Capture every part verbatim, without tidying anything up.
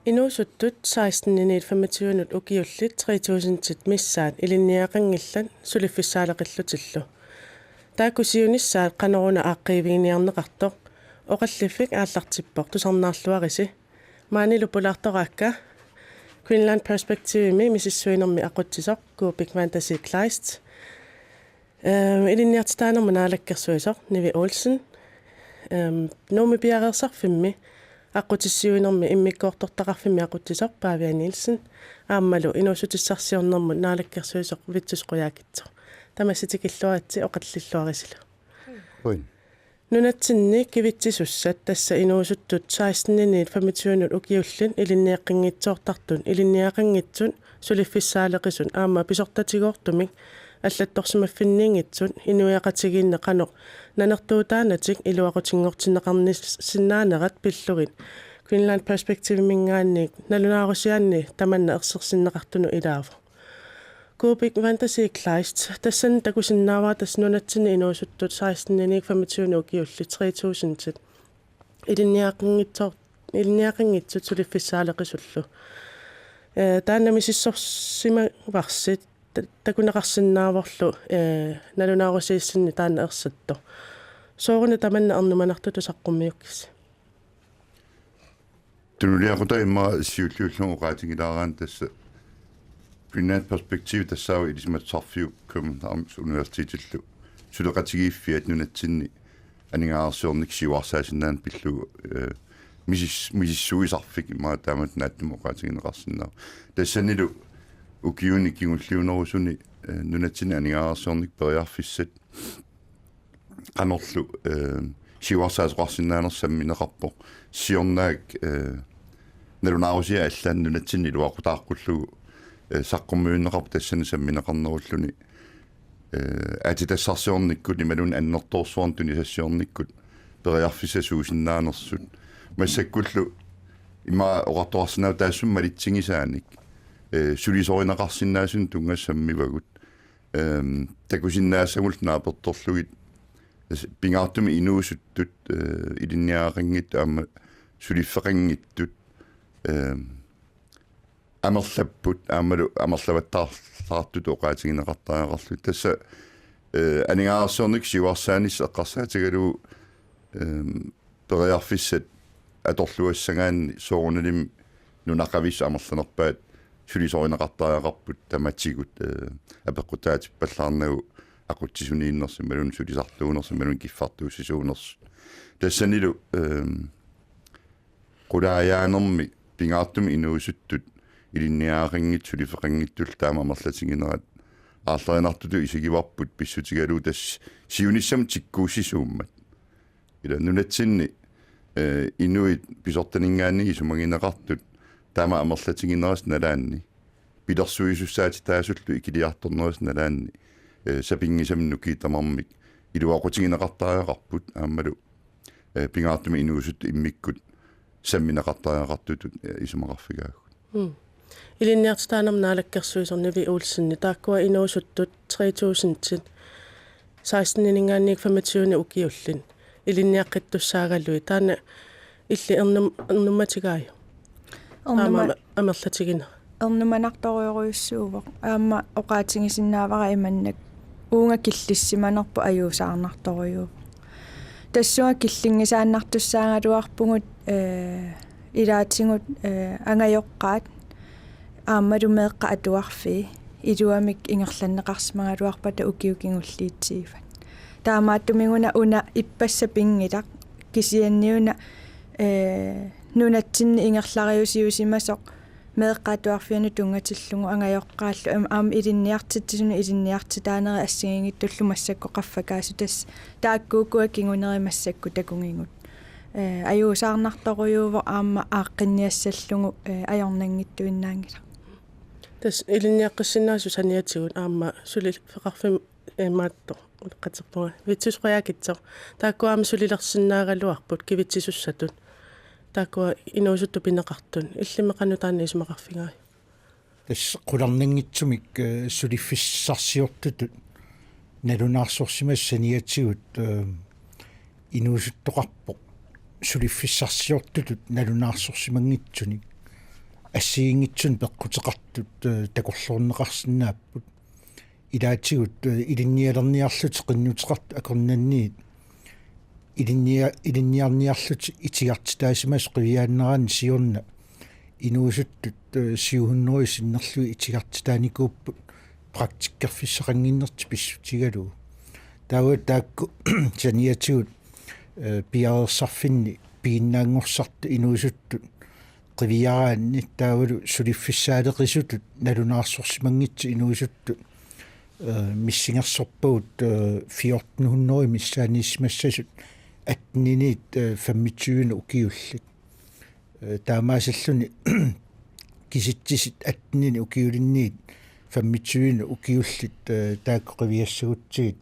Inuusuttut seksteniniit femogtyvenut ukiullit tre tusindit missaat ilinniaqanngillat suliffissaaleqillutillu. Taakku siunissaat qanoruna aaqqiiviginiarneqartoq oqalliffik aallartippoq, tusarnaarluarisi. Maanilu pulaartoraakka Greenland Perspectivemi misissuinermi aqutsisoq Kuupik Wanda C. Kleist. Øhm, ilinniartitaanermut naalakkersuisoq Nivi Olsen. Øhm, Nuummi Piareersarfimmi aqqutissiuinermi immikkoortortaqarfimmi aqutsisoq Pavia Nielsen. Aammalu inuussutissarsiornermut naalakkersuisoq Vittus Qujaukitsoq. Tamassi tikilluaritsi, oqallilluarisilu. Qujan. Nunatsinni kivitsisussat, tassa inuusuttut seksteniniit femogtyvenut ukiullit ilinniaqqinngitsoortartut ilinniaqanngitsut suliffissaaleqisut aamma pisortatigoortumik allattorsimaffinniinngitsut inuiaqatigiinni qanoq nanertuutaanatik iluaqutinngortinneqarnissinnaanerat pillugit Greenland Perspectiveminngaanniit nalunaarusiaanni tamanna ersersinneqartunut ilaavoq. Kuupik Wanda C. Kleist, tassani takusinnaavara tassa nunatsinni inuusuttut seksteniniit femogtyvenut ukiullit tre tusindit ilinniaqanngitsoor-, ilinniaqanngitsut suliffissaaleqisullu. Ee, taanna misissorsimavarsi ta-, takuneqarsinnaavorlu, ee, nalunaarusiassanni taanna ersattoq. Sooruna tamanna ernumanartutut saqqummiukkisi? Tunuliaqutaq immaqa siulliullugu oqaatigilaaraanni tassa Greenland Perspective tassaavoq Ilisimatusarfiup Københavns Universitetillu suleqatigiiffiat nunatsinni aningaasarsiornikkut siuarsaasinnaaneq pillugu, eh, misis-, misissuisarfik immaqa taamatut naatsumik oqaatigineqarsinnaavoq. Tassanilu ukiuni kingulliunerusuni, eh, nunatsinni aningaasarsiornikkut periarfissat qanorlu, eh, siuarsaasoqarsinnaanersoq sammineqarpoq. Siornaak, eh, nalunaarusiaq allaat nunatsinni iluaqutaaqqullugu, eh, saqqummiunneqarpoq tassani sammineqarnerulluni, eh, aatsitassarsiornikkut imaluunniit annertoorsuarnik tunisassiornikkut periarfissat suusinnaanersut. Massakkullu ima oqartoqarsinnaavoq taassuma malitsigisaanik, eh, sulisorineqarsinnaasunik tunngasoq sammivagut. Ehm, takusinnaassagullu naapertorlugit, tassa pingaartumik inuusuttut, eh, ilinniagaqanngitsut aamma suliffeqanngitsut, ehm, amerlapput aammalu amerlavattaarlaartutut oqaatigineqartariaqarlutik. Tassa, eh, aningaasarsiornikkut siuarsaanissaq eqqarsaatigalugu, ehm, periarfissat atorluassagaanni soorunalimi nunaqavissut amerlanerpaat sulisorineqartariaqarput tamatigut, eh, apeqqutaatippallaarnagu aqutsisuniinnersut imaluunniit sulisartuunersut imaluunniit kiffartuussisuunersut. Tassanilu, ehm, qulaajaanermi pingaartumik inuusuttut ilinniagaqanngitsut suliffeqanngitsullu taama amerlatiginerat aarlerinartutut isigivarput pissutigalugu tassa siunissamut tikkuussisuummat. Ila nunatsinni, eh, inuit pisortaninngaanniit isumagineqartut taama amerlatiginerisa nalaanni, pilersuisussaatitaasullu ikiliartornerisa nalaanni, eh, sapinngisamik nukiit tamarmik iluaqutigineqartariaqarput aammalu, eh, pingaartumik inuusuttut immikkut sammineqartariaqartutut, eh, isumaqarfigaagut. Mm. Ilinniartitaanermut naalakkersuisoq Nivi Olsen, taakkua inuusuttut tre tusindit sekstenininngaanniit femogtyvenik ukiullit ilinniaqqittussaagalugit. Taanna illit ernum-, ernummatigaajuk? Ernuma-, aamma amerlatigineq. Ernumanartorujorujussuuvoq. Aamma oqaatigisinnaavara imannak: uunga killissimanerput ajuusaarnartorujuuvoq. Tassunga killinngisaannartussaagaluarpugut, eh, ilaatigut, eh, angajoqqaat aammalu meeqqat atuarfii iluamik ingerlanneqarsimagaluarpata ukiut kingulliit tyvet. Taamaattumiguna una ippassaq pinngilaq, kisianniuna, eh, nunatsinni ingerlariusiusimasoq meeqqat atuarfianut tunngatillugu angajoqqaallu am-, aamma ilinniartitsisunut ilinniartitaanerit assigiinngitsullu massakkut qaffakaasut, tassa taakkuuku kinguneri massakkut takugigut. Eh, ajuusaarnartorujuuvoq aamma aaqqinniassallugu, eh, ajornanngittuinnaanngilaq. Tassa ilinniaqqissinnaasut saniatigut aamma suliffeqarfimmi, eh, imaattoq uleqqaterpunga. Vittus Qujaukitsoq. Taakku aamma sulilersinnaagaluarput kivitsisussatut. Taakkua inuusuttut pineqartut. Illimmi qanoq taanna isumaqarfigaajuk? Tassa qularnanngitsumik, eh, suliffissarsiortutut nalunaarsorsimasoq saniatigut, eh, inuusuttoqarpoq suliffissarsiortutut nalunaarsorsimanngitsunik. assigiinngitsunik peqquteqartut, eh, takorloorneqarsinnaapput. Ilaatigut, eh, ilinnialerniarlutik qinnuteqartut akornanniit ilinnia-, ilinniarniarlutik itigartitaasimasut qiviaannerani siorna inuusuttut, eh, syv hundrede sinnerlugit itigartitaanikuupput praktikkerfissaqannginnertik pissutigalugu. Taava taakku saniatigut, eh, piareersarfinni piginnaanngorsartut inuusuttut qiviaraanni taavalu suliffissaaleqisutut nalunaarsorsimanngitsut inuusuttut, eh, missingersorpagut, eh, fjorten hundrede missaaniissimassasut atteniniit, eh, femogtyvenik ukiullit. Eh, taamaasilluni kisitsisit attenini ukiulinniit femogtyvenik ukiullit, eh, taakku qiviassagutsigit,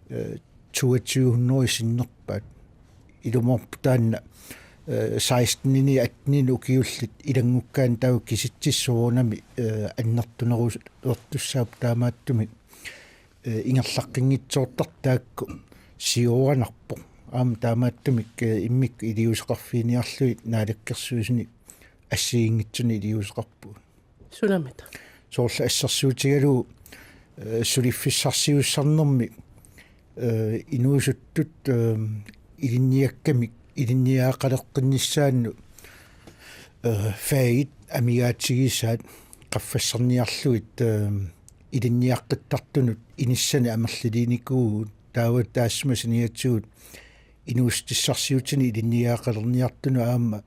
eh, toogtyve hundrede sinnerpaat. Ilumoorpoq taanna, eh, sekstenini attenini ukiullit ilanngukkaanni taava kisitsisit soorunami, eh, annertunerulertussaapput taamaattumik, eh, ingerlaqqinngitsoortartut taakku sioranarpoq. Aamma taamaattumik, eh, immikkut iliuuseqarfiginiarlugit Naalakkersuisuni assigiinngitsuni iliuuseqarpugut. Sunamita? Soorlu assersuutigalugu, eh, suliffissarsiussarnermi, eh, inuusuttut, eh, ilinniakkamik ilinniagaqaleqqinnissaannut, eh, fagit amigaatigisaat qaffassarniarlugit, eh, ilinniaqqittartunut inissani amerliliinikuuvugut taava taassuma saniatigut inuussutissarsiutini ilinniagaqalerniartunut aamma,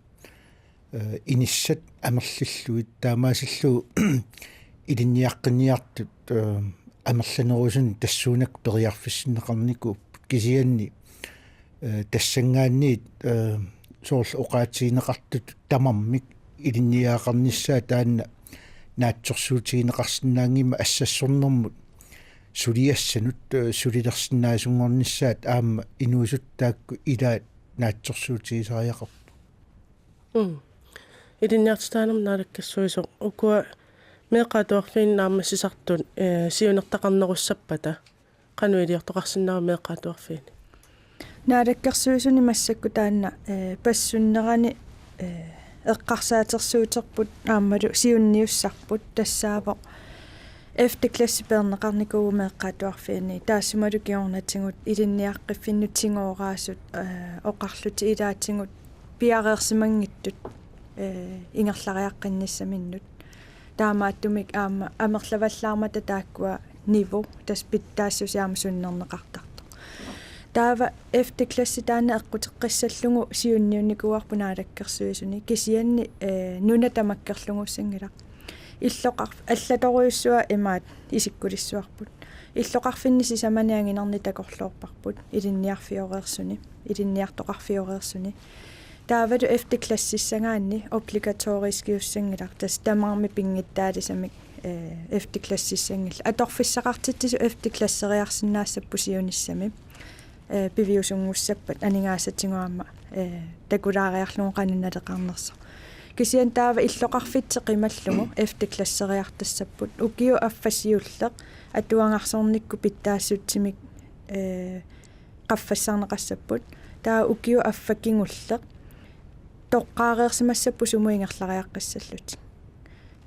eh, inissat amerlillugit taamaasillugu ilinniaqqinniartut, eh, amerlanerusunik tassuunakkut periarfissinneqarnikuupput kisianni, eh, tassanngaanniit, eh, soorlu oqaatigineqartutut tamarmik ilinniagaqarnissaat taanna naatsorsuutigineqarsinnaanngimmat assassornermut suliassanut, eh, sulilersinnaasunngornissaat aamma inuusuttut taakku ilaat naatsorsuutigisariaqarput. Mm. Ilinniartitaanermut naalakkersuisoq ukua meeqqat atuarfiini naammassisartut, eh, siunertaqarnerussappata qanoq iliortoqarsinnaava meeqqat atuarfiini? Naalakkersuisuni massakkut taanna, eh, passunnerani, eh, eqqarsaatersuuterput aammalu siunniussarput tassaavoq F-klassi peerneqarnikuuvoq meeqqat atuarfiini taassumalu kingornatigut ilinniaqqiffinnut tigooraasut, eh, oqarlutik ilaatigut piareersimanngitsut, eh, ingerlariaqqinnissaminnut. Taamaattumik aamma amerlavallaarmata taakkua niveau tassa pitsaassusia aamma sunnerneqartartoq. Taava F-klassi taanna eqquteqqissallugu siunniunnikuuarput naalakkersuisuni kisianni, eh, nuna tamakkerlugussanngilaq. Illoqar-, allatorujussuaq imaat isikkulissuarput. Illoqarfinni sisamani anginerni takorloorparput ilinniarfioreersuni, ilinniartoqarfioreersuni. Taavalu F-klassissagaanni obligatoriskiussanngilaq tassa tamarmik pinngitsaalisamik, eh, F-klassissanngillat. Atorfissaqartitsisut F-klasseriarsinnaassapput siunissami. Eh, piviusunngussappat aningaasatigut aamma, eh, takulaariarlugu qanoq naleqarnersoq. Kisianni taava illoqarfitsi qimallugu F-klasseriartassapput. Ukioq affaq siulleq atuagarsornikkut pitsaassutsimik, eh, qaffassarneqassapput. Taava ukioq affaq kingulleq toqqaareersimassapput sumut ingerlariaqqissallutik.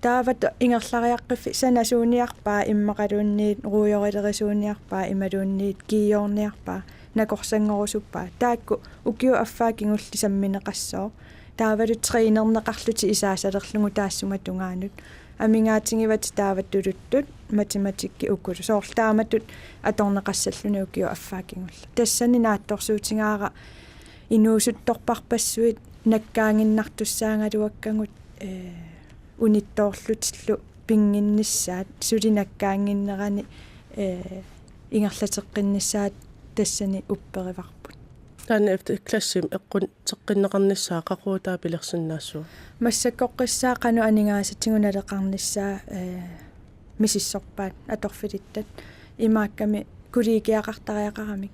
Taava to-, ingerlariaqqiffik sanasuuniarpaa immaqaluunniit ruujorilerisuuniarpaa imaluunniit kiiorniarpaa nakorsanngorusuppaa. Taakku ukioq affaa kingulleq sammineqassooq. Taavalu trænerneqarlutik isaasalerlugu taassuma tungaanut. Amigaatigivati taava tuluttut, matematikki ukulu. Soorlu taamatut atorneqassalluni ukioq affaa kingulleq. Tassani naatsorsuutigaara inuusuttorparpassuit nakkaannginnartussaagaluakkagut, eh, unittoorlutillu pinnginnissaat suli nakkaannginnerani, eh, ingerlateqqinnissaat tassani upperivarput. Taanna F-klassimi eqqunteqqinneqarnissaa qaqugu taava pilersinnaassuua? Massakkorpiaq qanoq aningaasatigut naleqarnissaa, eh, misissorpaat atorfilittat. Imaakkami kollegiaqartariaqaramik.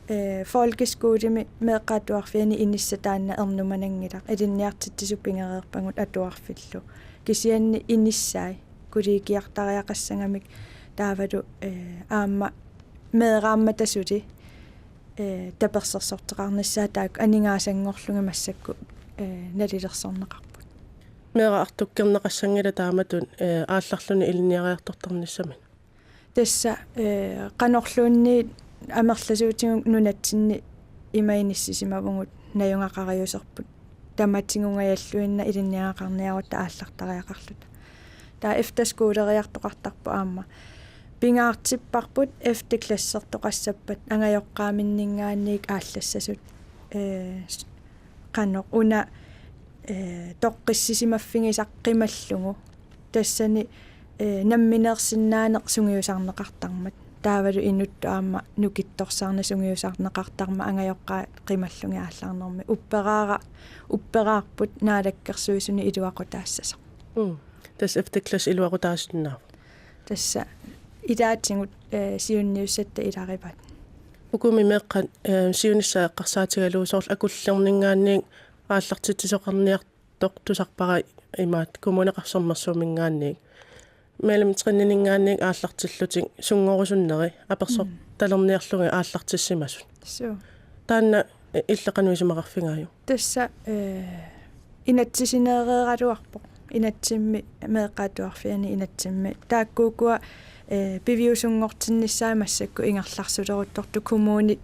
Eh, folkeskolemi meeqqat atuarfianni inissaq taanna ernumananngilaq. Ilinniartitsisut pigereerpagut atuarfillu. Kisianni inissai kollegiartariaqassagamik taavalu, eh, aamma meeraammata suli, eh, tapersersorteqarnissaat taakku aningaasanngorlugit massakkut, eh, nalilersorneqarput. Meeraq artukkerneqassanngilaq taamatut, eh, aallarluni ilinniariartortarnissaminut. Tassa, eh, qanorluunniit amerlasuutigut nunatsinni ima inissisimavugut najugaqariuserput. Tamatigooq ajalluinnaq ilinniagaqarniarutta aallartariaqarluta. Taava efterskoleriartoqartarpoq aamma. Pingaartipparput efterklassertoqassappat angajoqqaaminninngaanniit aallassasut, eh, s-, qanoq una, eh, toqqissisimaffigisaq qimallugu. Tassani, eh, nammineersinnaaneq sungiusarneqartarmat. Taavalu inuttut aamma nukittorsarneq sungiusarneqartarmat angajoqqaat qimallugit aallarnermi. Upperaara-, upperaarput Naalakkersuisuni iluaqutaassasoq. Mm. Tassa efterklasse iluaqutaasinnaavoq. Tassa ilaatigut, eh, siunniussatta ilagivaat. Ukumi meeqqat, eh, siunissaq eqqarsaatigalugu soorlu Akullerninngaanniit aallartitsisoqarniartoq tusarpara imaattoq Kommuneqarfik Sermersuuminngaanniit. Mellemtrinnininngaanniit aallartillutik sunngorusunneri apersortalerniarlugit aallartissimasut. Suu. Taanna, eh, illit qanoq isumaqarfigaajuk? Tassa, eh, inatsisineereeraluarpoq. Inatsimmi, Meeqqat Atuarfianni inatsimmi. Taakkuukua, eh, piviusunngortinnissaat massakkut ingerlarsuleruttortut kommunit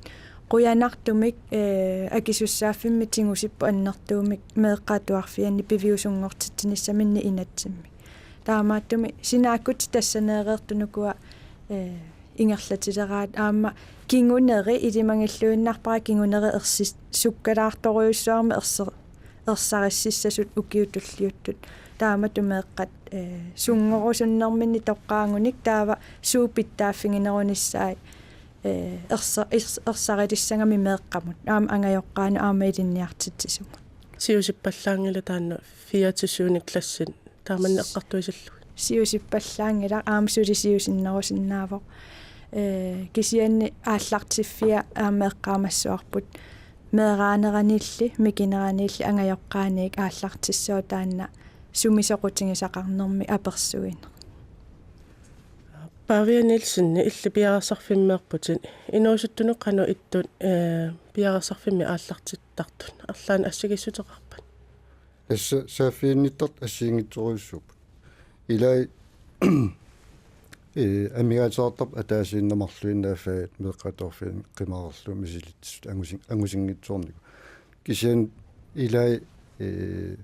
qujanartumik, eh, akisussaaffimmik tigusipput annertuumik Meeqqat Atuarfianni piviusunngortitsinissaminnik inatsimmi. Taamaattumik sinaakkutit tassaneereertut ukua, eh, ingerlatileraat aamma kinguneri ilimagilluinnarpara kinguneri ersis-, sukkalaartorujussuarmik erser-, ersarississasut ukiut tulliuttut. Taamatut meeqqat, eh, sunngorusunnerminni toqqaagunik taava suut pitsaaffiginerunissaat, eh, ersa-, ers-, ersarilissagami meeqqamut. Aamma angajoqqaanut aamma ilinniartitsisumut. Siusippallaanngilaq taanna fire til syvende klassit. Taamanna eqqartuisillugit. Siusippallaanngilaq aamma suli siusinnerusinnaavoq. Eh, kisianni aallartiffia aamma eqqaamassavarput meeraaneranilli, mikineranilli angajoqqaaniit aallartissaaq taanna sumi soqutigisaqarnermi apersuineq. Pavia Nielsen, illit piareersarfimmeerputit. Inuusuttunut qanoq ittut, eh, piareersarfimmi aallartittartut? Arlaannik assigiissuteqarpat? Tassa saaffiginnittartut assigiinngitsorujussuupput. Ilai, eh, amigaateqartarput ataasiinnaq marluinnaat fagiat Meeqqat Atuarfianni qimarerlugit misilitsisut angusin-, angusinngitsoornikut. Kisianni ilai, eh,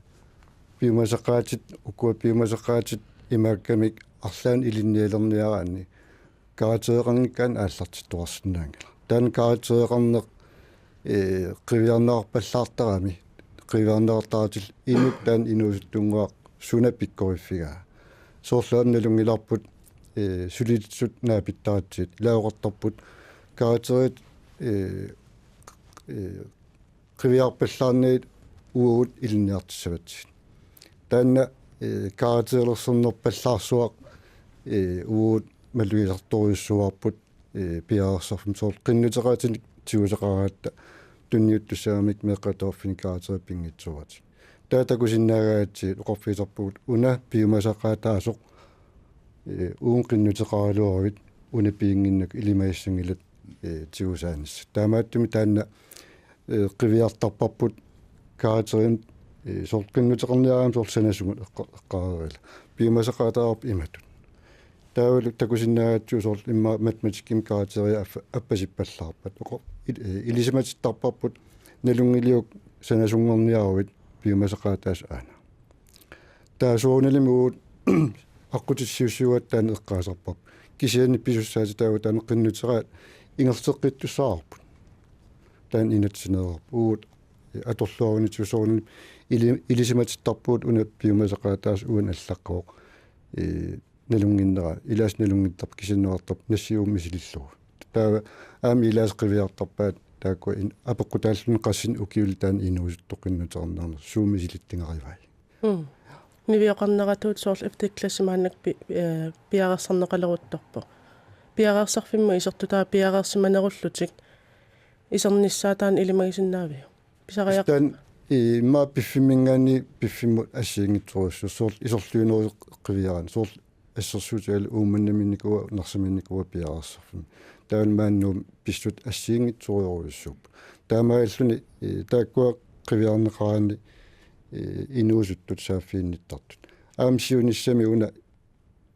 piumasaqaatit, ukua piumasaqaatit imaakkamik arlaannik ilinnialerniaraanni karaktereqanngikkaanni aallartittoqarsinnaanngilaq. Taanna karaktereqarneq, eh, qiviarneqarpallaartarami, qiviarneqartaratillu inuk taanna inuusuttunnguaq suna pikkoriffigaa. Soorlu aamma nalunngilarput, eh, sulilitsut naapittaratsigit. Ilaa oqartarput karakterit, eh, eh, qiviarpallaarnagit uagut ilinniartissavatsigit. Taanna, eh, karakterelersornerpallaarsuaq, eh, uagut malugisartorujussuuarput, eh, piareersarfimmi soorlu qinnuteqaatinik tigusaqaratta tunniuttussagamik Meeqqat Atuarfianni karakterit pinngitsooratik. Taava takusinnaagaatsigit oqarfigisarpugut una piumasaqaataasoq, eh, uunga qinnuteqaraluaruit una piinnginnakku ilimagissanngilat, eh, tigusaanissat. Taamaattumik taanna, eh, qiviartarparput karakterimik, eh, soorlu qinnuteqarniaraanni soorlu sanasugut eqqa-, eqqaareerlugit. Piumasaqaataasoq imatut. Taavalu takusinnaagatsigu soorlu immaqa matematikkimi karakteria affa-, appasippallaarpat. Oqo-, il-, eh, ilisimatittarparput nalunngiliuk sanasunngorniaruit piumasaqaataasoq aana. Taava soorunalimi uagut aqqutissiuussiuaat taanna eqqaasarparput. Kisianni pisussaatitaagut taanna qinnuteqaat ingerlateqqittussaavoq. Taanna inatsineerarput. Uagut atorluarunitigut soorunami ili-, ilisimatittarpugut una piumasaqaataasoq uani allaqqavoq. Ee, nalunnginnera, ilaasa nalunngittarpoq kisianni oqartarpoq nassiummik misilillugu. Taava aamma ilaasa qiviartarpaat taakku in-, apeqqutaalluni qassinik ukiulik taanna inuusuttoq qinnuteqarniarneq suut misilittigarivai. Mm. Nivioqarneratut soorlu efterklassi maannakkut pi-, eh, piareersarneqaleruttorpoq. Piareersarfimmut isertut taava piareersimanerullutik isernissaat taanna ilimagisinnaaviuk? Pisariaq- Taanna i-, immaqa piffimminngaanniit piffimmut assigiinngitsorujussuuvoq soorlu isorliunerusoq qiviaraanni. Soorlu assersuutigalugu Uummannamiinnikuuvoq, Narsamiinnikuuvoq piareersarfimmi. Taavalu maani Nuummi pissutsit assigiinngitsorujorujussuupput. Taamaalilluni, eh, taakkua qiviarneqaraanni ee, inuusuttut saaffiginnittartut. Aamma siunissami una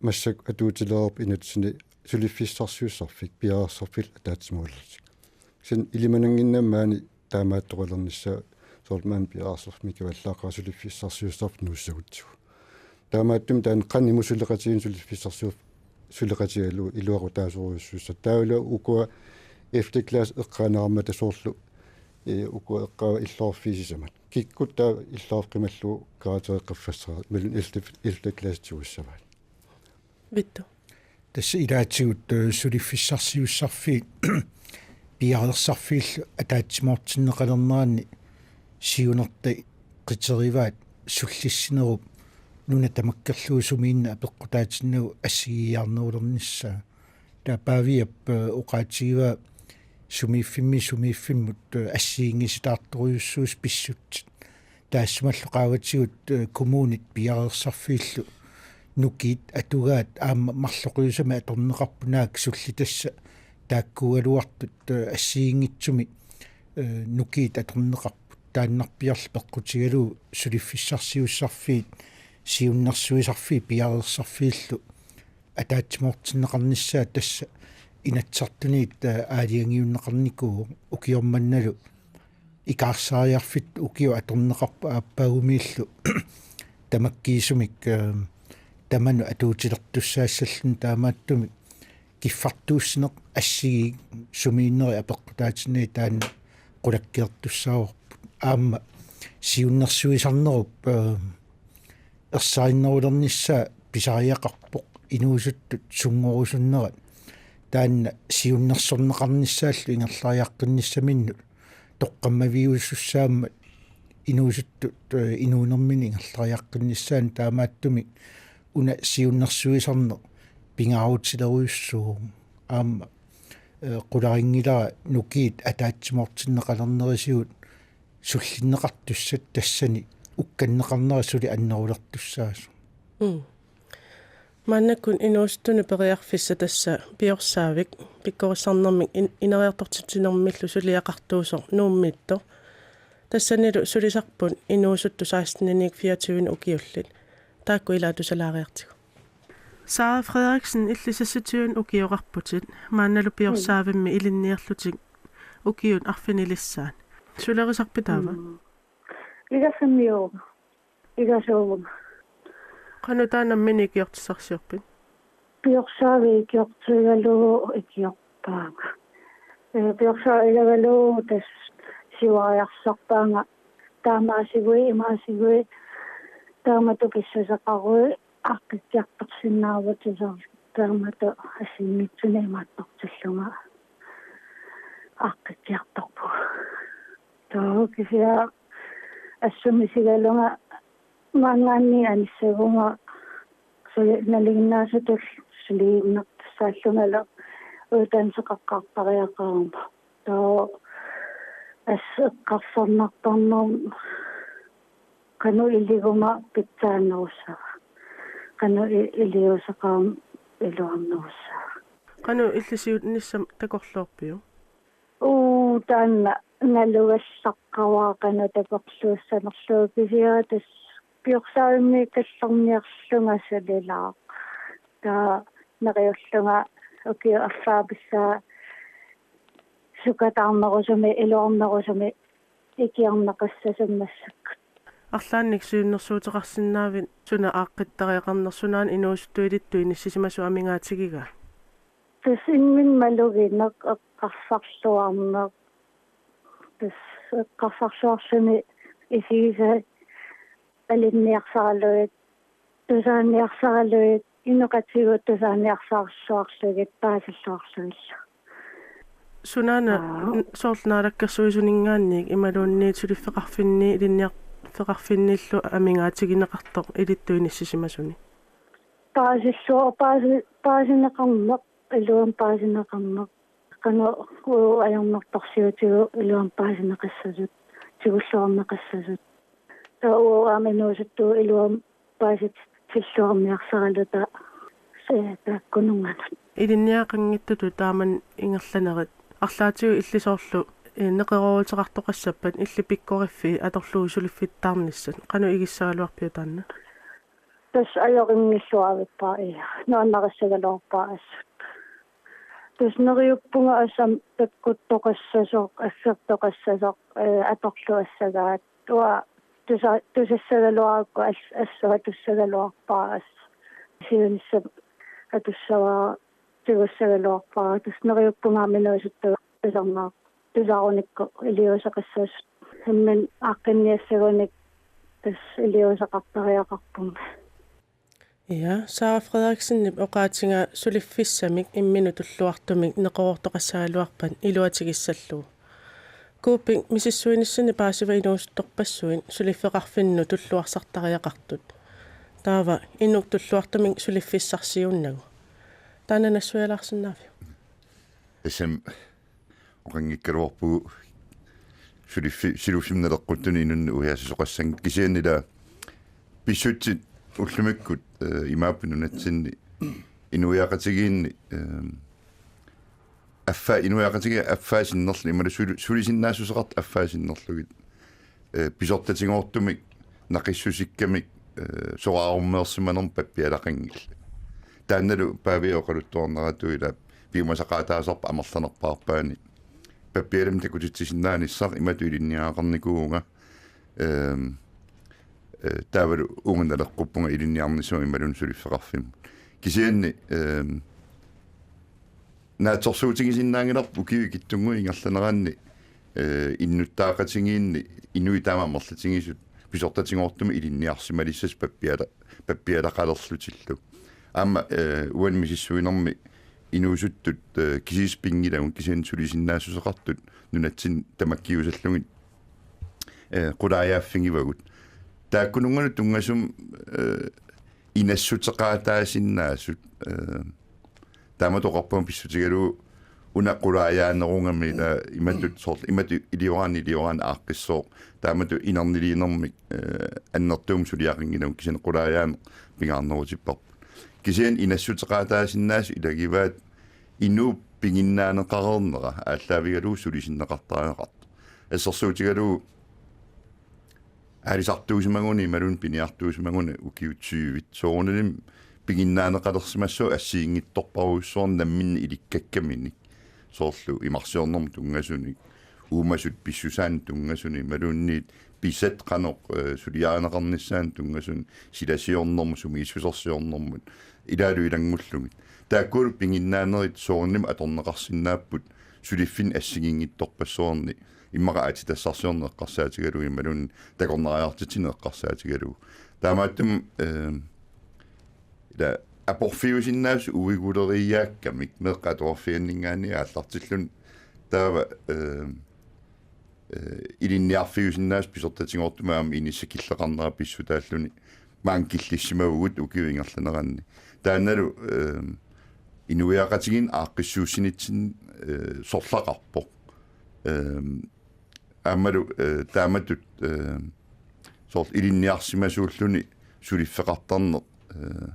massakkut atuutilereerpoq inatsit suliffissarsiussarfik piareersarfillu ataatsimoorlutik. Kisianni ilimanannginnami maani taamaattoqalernissaa, soorlu maani piareersarfimmi kavallaaqaaq suliffissarsiussarfik nuussagutsigu. Taamaattumik taanna qanimut suleqatigiinneq suliffissarsiuffik suleqatigalugu iluaqutaasorujussuussasoq. Taavalu ukua ellevte klasse eqqaaneqarmata soorlu, ee, ukua eqqaavat illoqarfiit sisamat. Kikkut taava illoqarfik qimallugu karakterit qaffassaraat, imaluunniit ellevte, ellevte klasse tigussavaat. Vittu. Tassa ilaatigut, ee, suliffissarsiussarfiit piareersarfiillu ataatsimoortinneqalerneranni siunertaqaat qiterivaat sullissinerup nuna tamakkerlugu sumiinnaq apeqqutaatinnagu assigiiaarnerulernissaa. Taava Paaviap, ee, oqaatigivaa sumiiffimmi sumiiffimmut, ee, assigiinngisitaartorujussuusut pissutsit. Taassumalu qaavatigut, ee, kommunit piareersarfiillu nukiit atugaat aamma marloqiusamik atorneqarput, naak sullitassat taakkuugaluartut, ee, assigiinngitsumik, ee, nukiit atorneqarput. Taannarpiarlu peqqutigalugu suliffissarsiussarfiit siunnersuisarfiit piareersarfiillu ataatsimoortinneqarnissaat tassa Inatsisartuniit, ee, aalajangiunneqarnikuuvoq. Ukioq mannalu ikaarsaariarfittut ukiut atorneqarput aappaagumiillu tamakkiisumik, ee, tamanut atuutilertussaassalluni, taamaattumik kiffartuussineq assigiit sumiinnerit apeqqutaatinnagit taanna qulakkeertussaavarput. Aamma siunnersuisarnerup, ee, ersarinnerulernissaa pisariaqarpoq inuusuttut sunngorusunnerat. Taanna siunnersorneqarnissaallu ingerlariaqqinnissaminnut toqqammaviusussaammat inuusuttut, ee, inuunermini ingerlariaqqinnissaanut, taamaattumik una siunnersuisarneq pingaarutilerujussuuvoq. Aamma, ee, qularinngilara nukiit ataatsimoortinneqalernerisigut sullinneqartussat, tassani ukkanneqarnera suli annerulertussaasoq. Mm. Maannakkut inuusuttuni periarfissaq tassa Piorsaavik, pikkorissarnermik in-, ineriartortitsinermillu suliaqartuusoq Nuummiittoq. Tassanilu sulisarput inuusuttut seksten-inik fireogtyve ukiullit. Taakku ilaat tusalaariartigu. Sara Frederiksen, illit seksogtyve ukioqarputit, maannalu Piorsaavimmi ilinniarlutit ukiut arfinilissaat. Sulerisarpit taava? Mm. Igasammiu. Igasuuvunga. Qanoq taanna nammineq ikiortissarsiorpit? Piorsaavik ikiortigalugu ikiorpaanga. Ee, Piorsaavik ilagalugu tassa siuariarsarpaanga, taamaasiguit imaasiguit, taamatut pissuseqaruit aaqqikkiartorsinnaavutit, soorlu taamatut assigiinngitsunik imaattortillunga aaqqikkiartorpunga. Taava kisianni assut misigalunga maanngaanniit anissaguma suli nalinginnaasutut suliinnartussaallungalu uddannelseqaqqaartariaqarama. Taava assut eqqarsarnartarnermut qanoq iliguma pitsaannerussava. Qanoq i-, iliuuseqaruma iluarnerussava. Qanoq illit siunissami takorloorpiuk? Uu, taanna nalugallaqqavara qanoq takorluussanerlugu, kisianni tassa Piorsaavimmiikkallarniarlunga sulilaaq. Taava neriullunga ukiut arlaat pissaat sukataarnerusumik, iluarnerusumik ikiorneqassasumik massakkut. Arlaannik siunnersuuteqarsinnaavit suna aaqqittariaqarnersoq, sunaana inuusuttut ilittut inissisimasut amigaatigigaa? Tassa imminut malugineq, eqqarsarluarneq. Tassa eqqarsarluarluni isigisat alinniarsaralugit, tusaanniarsaralugit, inoqatigut tusaanniarsaralluarlugit paasilluarlugillu. Sunaana Aa. n-, soorlu Naalakkersuisuninngaanniit imaluunniit suliffeqarfinni, ilinniarfeqarfinnillu amigaatigineqartoq ilittut inissisimasuni? Paasilluar-, paasi-, paasineqarneq, iluamik paasineqarneq. Qanoq uu ajornartorsiutigut iluamik paasineqassasut, tigulluarneqassasut. Taava uu aamma inuusuttut iluamik paasitilluarniarsaraluta se-, taakkununnganut. Ilinniagaqanngitsutut taamani ingerlanerit, arlaatigut illit soorlu Neqerooruteqartoqassappat illit pikkoriffii atorlugu suliffittaarnissat, qanoq igissagaluarpiuk taanna? Tassa ajorinngilluavippaa, ija. Nuannarissagaluarpara assut. Tassa neriuppunga assam takkuttoqassasoq, aggertoqassasoq, ee, atorluassagaat. Uanga tusa-, tusassagaluarakku as-, assut atussagaluarpara assut. Siunissami atussavara, tigussagaluarpara. Tassa neriuppunga aamma inuusuttut tusarnaar-, tusarunikku iliuuseqassasut. Imminut aaqqinniassagunik tassa iliuuseqartariaqarpunga. Ja, Sara Frederiksenip oqaatigaa suliffissamik imminut tulluartumik neqeroortoqassagaluarpat iluatigissallugu. Kuuppik misissuinissinni paasiva inuusuttorpassuit suliffeqarfinnut tulluarsartariaqartut. Taava inuk tulluartumik suliffissarsiuunnagu. Taanna nassuialaarsinnaaviuk? Tassami oqanngikkaluarpugut suliffi-, suliffimmi naleqquttunut inunnut uhiassisoqassanngitsoq, kisianni ila pissutsit ullumikkut, eh, imaapput nunatsinni inuiaqatigiinni, eh, affaa-, inuiaqatigiit affaa sinnerlugit, imaluunniit suli-, sulisinnaassuseqartut affaa sinnerlugit, eh, pisortatigoortumik naqissusikkamik, eh, soraarummeersimanermik pappialaqanngillat. Taannalu Paavi oqaluttuarneratut ila piumasaqaataasarpoq amerlanerpaarpaani. Pappialamik takutitsisinnaanissaq imatut ilinniagaqarnikuuvunga, ehm, eh, taavalu uunga naleqquppunga ilinniarnissama imaluunniit suliffeqarfimmut. Kisianni, ehm, naatsorsuutigisinnaanngilarput ukiut ikittunnguit ingerlaneranni, eh, innuttaaqatigiinni inuit taama amerlatigisut pisortatigoortumik ilinniarsimalissasut pappiala-, pappialaqalerlutillu. Aamma, eh, uani misissuinermi inuusuttut, eh, kisiisa pinngilagut, kisianni sulisinnaassuseqartut nunatsinni tamakkiusallugit, eh, qulaajaaffigivagut. Taakkununngalu tunngasumik, eh, inassuteqaataasinnaasut, eh, taamatut oqarpunga pissutigalugu una qulaajaanerugami, ila imatut soorlu, imatut ilioraanni ilioraanni aaqqissooq, taamatut inerniliinermik, eh, annertuumik suliaqanngilagut, kisianni qulaajaaneq pingaarnerutipparput. Kisianni inassuteqaataasinnaasut ilagivaat inuup piginnaaneqareernera aallaavigalugu sulisinneqartariaqartoq. Assersuutigalugu aalisartuusimaguni imaluunniit piniartuusimaguni ukiut tyvit soorunalimi piginnaaneqalersimassooq assigiinngitsorpassuarnik namminneq ilikkakkaminnik. Soorlu imarsiornermut tunngasunik, uumasut pissusaannut tunngasunik, imaluunniit pisat qanoq, eh, suliarineqarnissaannut tunngasunik, silasiornermut, sumiissusersiornermut, ilaalu ilanngullugit. Taakkualu piginnaanerit soorunalimi atorneqarsinnaapput suliffinnik assigiinngitsorpassuarnik, immaqa aatsitassarsiorneq eqqarsaatigalugu imaluunniit takornariartitsineq eqqarsaatigalugu. Taamaattumik, eh, ila aporfiusinnaasut uiguleriiaakkamik meeqqat atuarfianninngaanniit aallartilluni, taava, eh, eh, ilinniarfiusinnaasut pisortatigoortumik aamma inissat killeqarnera pissutaalluni maani killissimavugut ukiup ingerlaneranni. Taannalu, eh, inuiaqatigiinni aaqqissuussinitsinni, eh, sorlaqarpoq. Eh, aammalu, eh, taamatut, eh, soorlu ilinniarsimasuulluni suliffeqartarneq, eh,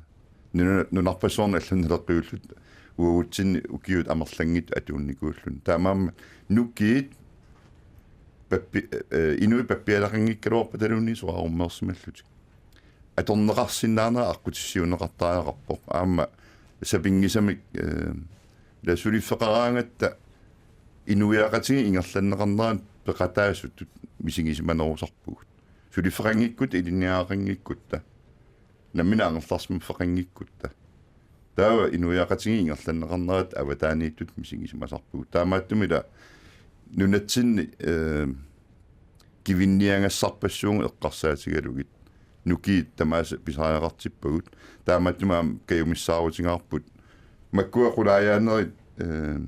nuna-, nunarpassuarnut allanut naleqqiulluta uagutsinni ukiut amerlanngitsut atuunnikuulluni. Taamaammat nukiit pappi-, eh, inuit pappialaqanngikkaluarpataluunniit soraarummeersimallutik. Atorneqarsinnaanera aqqutissiuunneqartariaqarpoq. Aamma sapinngisamik, eh, ila suliffeqaraangatta inuiaqatigiit ingerlanneqarnerat peqataasutut misigisimanerusarpugut. Suliffeqanngikkutta, ilinniagaqanngikkutta, nammineq angerlarsimaffeqanngikkutta. Taava inuiaqatigiit ingerlanneqarnerat avataaniittutut misigisimasarpugut. Taamaattumik ila nunatsinni, eh, kivinniagassarpassuugut eqqarsaatigalugit. Nukiit tamaasa pisariaqartippagut. Taamaattumik aamma kajumissaarutigaarput makkua qulaajaanerit, eh,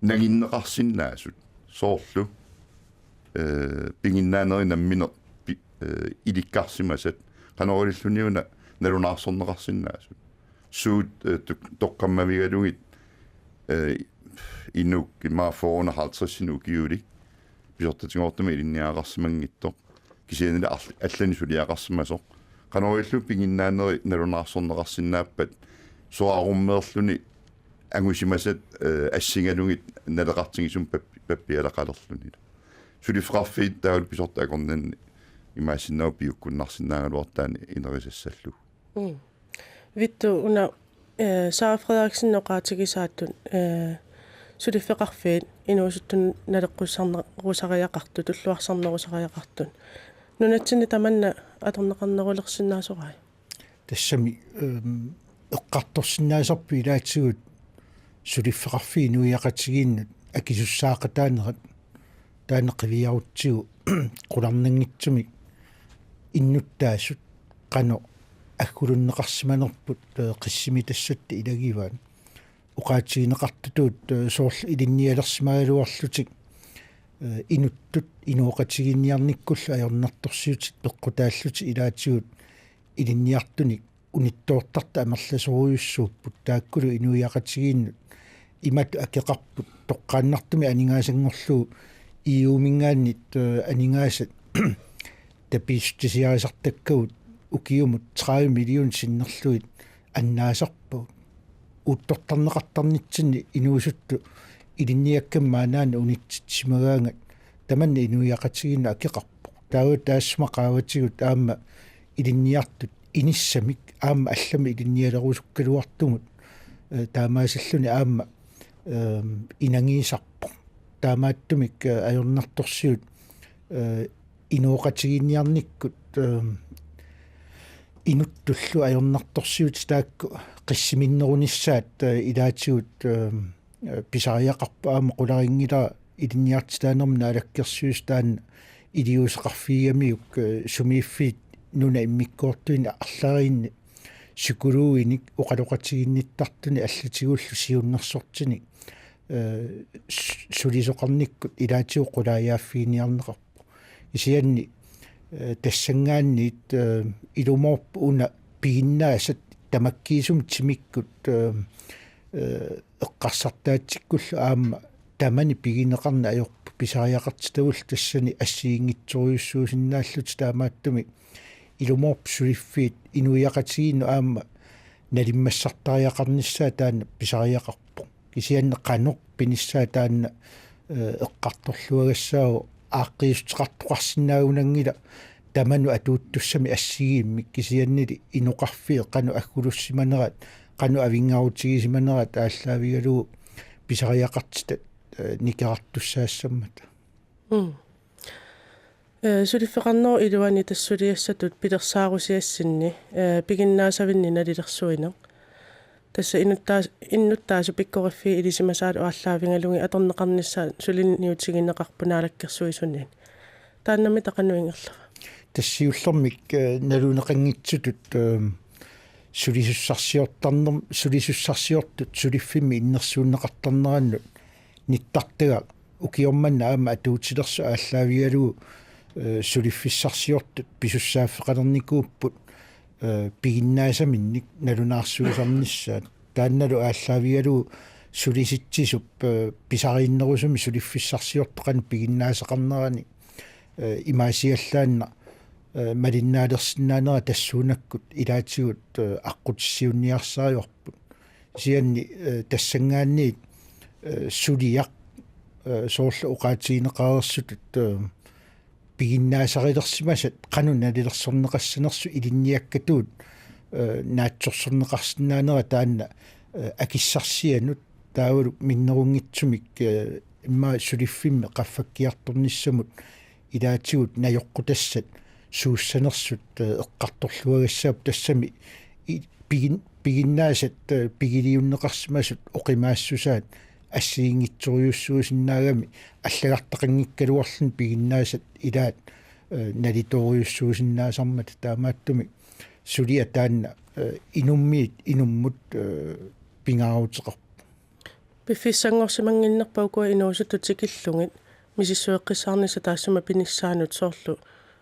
nanginneqarsinnaasut. Soorlu, eh, piginnaanerit namminneq pi-, eh, ilikkarsimasat. Qanoq ililluniuna nalunaarsorneqarsinnaasut. Suut, eh, tok-, toqqammavigalugit, eh, inuk immaqa fyrre halvtreds ukiulik pisortatigoortumik ilinniagaqarsimanngitsoq. Kisiannili arl-, allanik suliaqarsimasoq. Qanoq ilillugu piginnaaneri nalunaarsorneqarsinnaappat soraarummeerluni angusimasat, eh, assigalugit naleqartigisumik pap-, pappialaqalerluni. Suliffeqarfiit taavalu pisortat akornanni imaassinnaavoq piukkunnarsinnaagaluartaani inerisassallugit. Mm. Vittus, una, eh, Sara Frederiksen oqaatigisaatut, eh, suliffeqarfiit inuusuttunut naleqqussarnerusariaqartut, tulluarsarnerusariaqartut. Nunatsinni tamanna atorneqarnerulersinnaasorai? Tassami, ehm, eqqartorsinnaasarput ilaatigut suliffeqarfiit inuiaqatigiinnut akisussaaqataanerat, taanna qiviarutsigu qularnanngitsumik innuttaasut qanoq aggulunneqarsimanerput, eh, qissimitassatta ilagivaat. Oqaatigineqartutut, eh, soorlu ilinnialersimagaluarlutik, eh, inuttut inooqatigiinniarnikkullu ajornartorsiutit peqqutaallutik ilaatigut ilinniartunik unittoortartut amerlasoorujussuupput, taakkulu inuiaqatigiinnut imatut akeqarput, toqqaannartumik aningaasanngorlugu E U-minngaanniit, eh, aningaasat tapiissutisiarisartakkagut ukiumut tredive million sinnerlugit annaasarpagut. Uuttortarneqartarnitsinni inuusuttut ilinniakkamik maannaannaq unitsitsisimagaangat tamanna inuiaqatigiinnut akeqarpoq. Taava taassuma qaavatigut aamma ilinniartut inissamik aamma allamik ilinnialerusukkaluartumut, eh, taamaasilluni aamma, ehm, inagisarpoq. Taamaattumik, eh, ajornartorsiut, eh, inooqatigiinniarnikkut, ehm, inuttullu ajornartorsiutit taakku qissiminnerunissaat, eh, ilaatigut, ehm, eh, pisariaqarpoq. Aamma qularinngilaq ilinniartitaanermut Naalakkersuisut taanna iliuuseqarfigigamiuk, eh, sumiiffiit nunap immikkoortuini arlariinni psykologinik oqaloqatiginnittartunik allatigullu siunnersortinik, eh, s-, sulisoqarnikkut ilaatigut qulaajaaffiginiarneqarpoq. Kisianni, eh, tassanngaanniit, eh, ilumoorpoq una piginnaasat tamakkiisumik timikkut, eh, eh, eqqarsartaatsikkullu aamma tamani pigineqarneq ajorput, pisariaqartitagullu tassani assigiinngitsorujussuusinnaallutik, taamaattumik ilumoorpoq suliffiit inuiaqatigiinnut aamma nalimmassartariaqarnissaat taanna pisariaqarpoq. Kisianni qanoq pinissaa taanna, eh, eqqartorluagassaavoq, aaqqiissuteqartoqarsinnaagunanngilaq tamanut atuuttussamik assigiimmik, kisiannili inoqarfiit qanoq aggulussimanerat, qanoq avinngarutigisimanerat aallaavigalugu pisariaqartitat, eh, nikerartussaassammata. Mm. Eh, suliffeqarnerup iluani tassa suliassatut pilersaarusiassinni, eh, piginnaasavinni nalilersuineq. Tassa inuttaa-, innuttaasut pikkoriffiit ilisimasaalu aallaavigalugit atorneqarnissaat suliniutigineqarpoq Naalakkersuisuniit. Taannami taava qanoq ingerlava? Tassa siullermik, eh, naluneqanngitsutut, eh, sulisussarsiortarnerm-, sulisussarsiortut suliffimmi innersuunneqartarnerannut nittartagaq ukioq manna aamma atuutilersoq aallaavigalugu, eh, suliffissarsiortut pisussaaffeqalernikuupput, eh, piginnaasaminnik nalunaarsuisarnissaat. Taannalu aallaavigalugu sulisitsisup, eh, pisariinnerusumik suliffissarsiortoq qanoq piginnaasaqarnerani, eh, imaasiallaannaq, eh, malinnaalersinnaanera tassuunakkut ilaatigut, eh, aqqutissiuunniarsarivarput. Kisianni, eh, tassanngaanniit, eh, suliaq, eh, soorlu oqaatigineqareersutut, eh, piginnaasarilersimasat qanoq nalilersorneqassanersut ilinniakkatut, eh, naatsorsorneqarsinnaanera taanna, eh, akissarsianut taavalu minnerunngitsumik, eh, immaqa suliffimmi qaffakkiartornissamut ilaatigut najoqqutassat suussanersut, eh, eqqartorluagassaapput, tassami i-, pigin-, piginnaasat, eh, pigiliunneqarsimasut oqimaassusaat assigiinngitsorujussuusinnaagamik allagartaqanngikkaluarluni piginnaasat ilaat, eh, nalitoorujussuusinnaasarmata, taamaattumik suliaq taanna, eh, inummiit inummut, eh, pingaaruteqarpoq. Piffissanngorsimannginnerpa ukua inuusuttut tikillugit misissueqqissaarnissaq taassuma pinissaanut, soorlu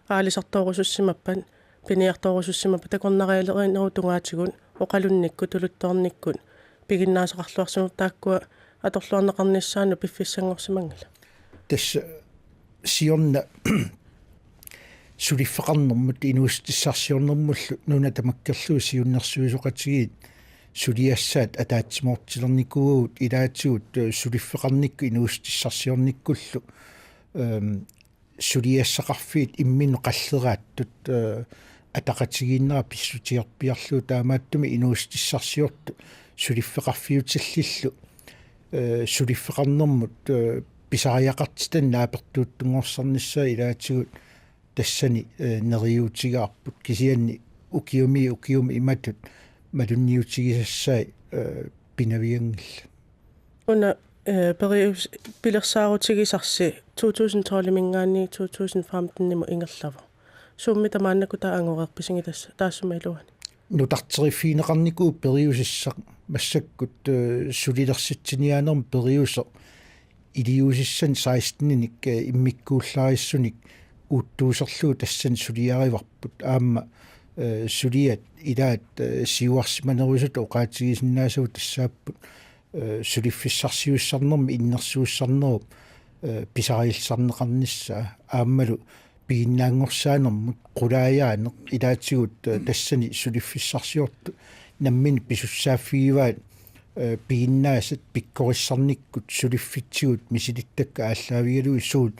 aalisartoorusussimappat, piniartoorusussimappat, takornarialerinerup tungaatigut oqalunnikkut, tuluttoornikkut piginnaasaqarluarsimapput, taakkua atorluarneqarnissaannut piffissanngorsimanngilaq? Tassa siorna suliffeqarnermut inuussutissarsiornermullu nuna tamakkerlugu siunnersuisoqatigiit suliassaat ataatsimoortilernikuuagut ilaatigut, eh, suliffeqarnikkut inuussutissarsiornikkullu, ehm, suliassaqarfiit imminnut qalleraattut, eh, ataqatigiinnera pissutigerpiarlugu, taamaattumik inuussutissarsiortut suliffeqarfiutillillu, eh, suliffeqarnermut, eh, pisariaqartitanik naapertuuttunngorsarnissaat ilaatigut tassani, eh, neriuutigaarput, kisianni ukiumi ukiumi imatut malunniutigisassai, eh, pinavianngillat. Una, eh, perius-, pilersaarutigisarsi to tusind tolv-iminngaanniit to tusind femten-imut ingerlavoq. Suummi tamaannakkut taava angoreerpisigit tassa, taassuma iluani? Nutarteriffigineqarnikuuvoq periusissaq, massakkut, eh, sulilersitsiniaanermut periuseq iliuusissanik seksten-inik, eh, immikkuullarissunik uuttuuserlugu tassani suliarivarput. Aamma, eh, suliat ilaat, eh, siuarsimanerusut oqaatigisinnaasagut tassaapput, eh, suliffissarsiussarnermi innersuussarnerup, eh, pisariillisarneqarnissaa, aammalu piginnaanngorsaanermut qulaajaaneq ilaatigut, eh, tassani suliffissarsiortut nammineq pisussaaffigivaat, eh, piginnaasat pikkorissarnikkut suliffitsigut misilittakkat aallaavigalugit suut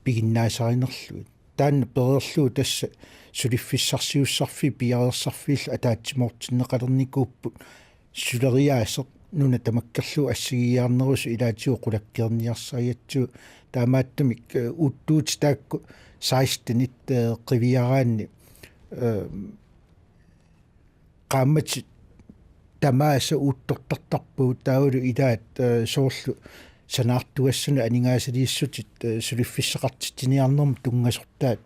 piginnaasarinerlugit. Taanna pereerlugu tassa suliffissarsiussarfiit piareersarfiillu ataatsimoortinneqalernikuupput, suleriaaseq nuna tamakkerlugu assigiiaarnerusoq ilaatigut qulakkeerniarsarigatsigu, taamaattumik, eh, uuttuutit taakku seksten-it, eh, qiviaraanni, eh, qaammatit tamaasa uuttortartarpagut, taavalu ilaat, eh, soorlu sanaartugassanut aningaasaliissutit, eh, suliffissaqartitsiniarnermut tunngasortaat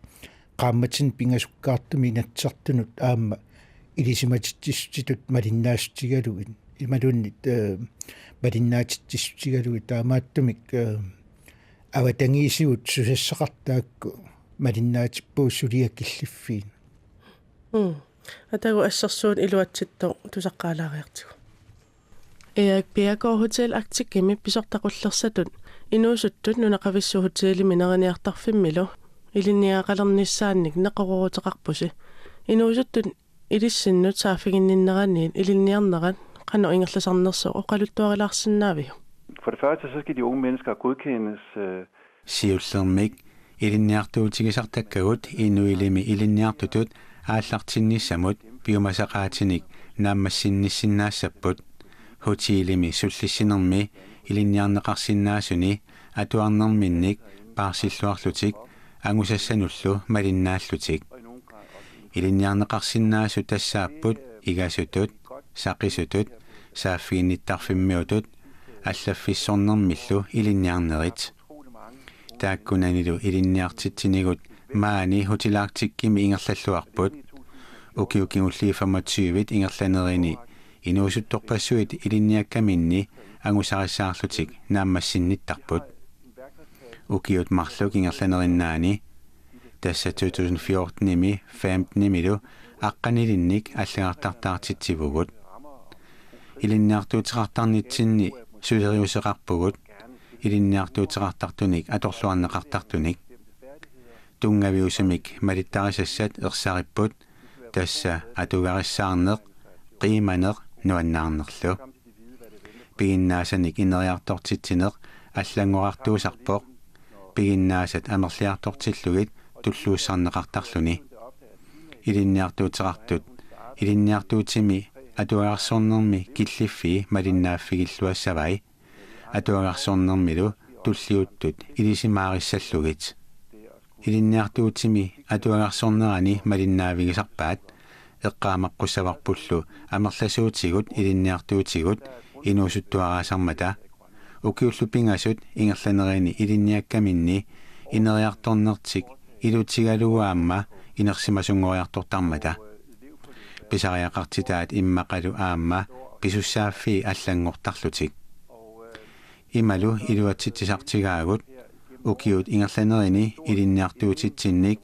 qaammatini pingasukkaartumik Inatsisartunut aamma ilisimatitsissutitut malinnaassutigalugit, imaluunniit, eh, malinnaatitsissutigalugit, taamaattumik, eh, avatangiisigut susassaqartut taakku malinnaatippagut suliaq killiffiineq. Mm. Atagu assersuut iluatsittoq tusaqqaalaariartigu. Erik Bjerregaard Hotel Arcticimi pisortaqullersatut inuusuttut nunaqavissut hotelimi neriniartarfimmilu ilinniagaqalernissaannik neqerooruteqarpusi. Inuusuttut ilissinnut saaffiginninneraniit ilinniarnerat qanoq ingerlasarnersoq oqaluttuarilaarsinnaaviuk? For det første, så skal de unge mennesker godkendes, øh, Siullermik ilinniartuutigisartakkagut inuilimi ilinniartutut aallartinnissamut piumasaqaatinik naammassinnissinnaassapput. Hotelimi sullissinermi ilinniarneqarsinnaasuni atuarnerminnik paarsilluarlutik angusassanullu malinnaallutik. Ilinniarneqarsinnaasut tassaapput igasutut, saqisutut, saaffiginnittarfimmiutut, allaffissornermillu ilinniarnerit. Taakkunanilu ilinniartitsinigut maani Hotel Arcticimi ingerlalluarput. Ukiut kingulliit femogtyve ingerlanerini inuusuttorpassuit ilinniakkaminni angusarissaarlutik naammassinnittarput. Ukiut marluk ingerlanerinnaani, tassa to tusind fjorten-imi femten-imilu aqqanilinnik allagartartaartitsivugut. Ilinniartuuteqartarnitsinni suleriuseqarpugut, ilinniartuuteqartartunik atorluarneqartartunik. Tunngaviusumik malittarisassat ersaripput, tassa atugarissaarneq, qiimaneq nuannaarnerlu. Piginnaasanik ineriartortitsineq allanngorartuusarpoq, piginnaasat amerliartortillugit tulluussarneqartarluni. Ilinniartuuteqartut ilinniartuutimi atuagarsornermi killiffii malinnaaffigilluassavai, atuagarsornermilu tulliuttut ilisimaarissallugit. Ilinniartuutimi atuagarsornerani malinnaavigisarpaat, eqqaamaqqussavarpullu amerlasuutigut ilinniartuutigut inuusuttuaraasarmata. Ukiullu pingasut ingerlanerini ilinniakkaminni ineriartornertik ilutigalugu aamma inersimasunngoriartortarmata. Pisariaqartitaat immaqalu aamma pisussaaffii allanngortarlutik. Imalu iluatsitsisartigaagut, ukiut ingerlanerini ilinniartuutitsinnik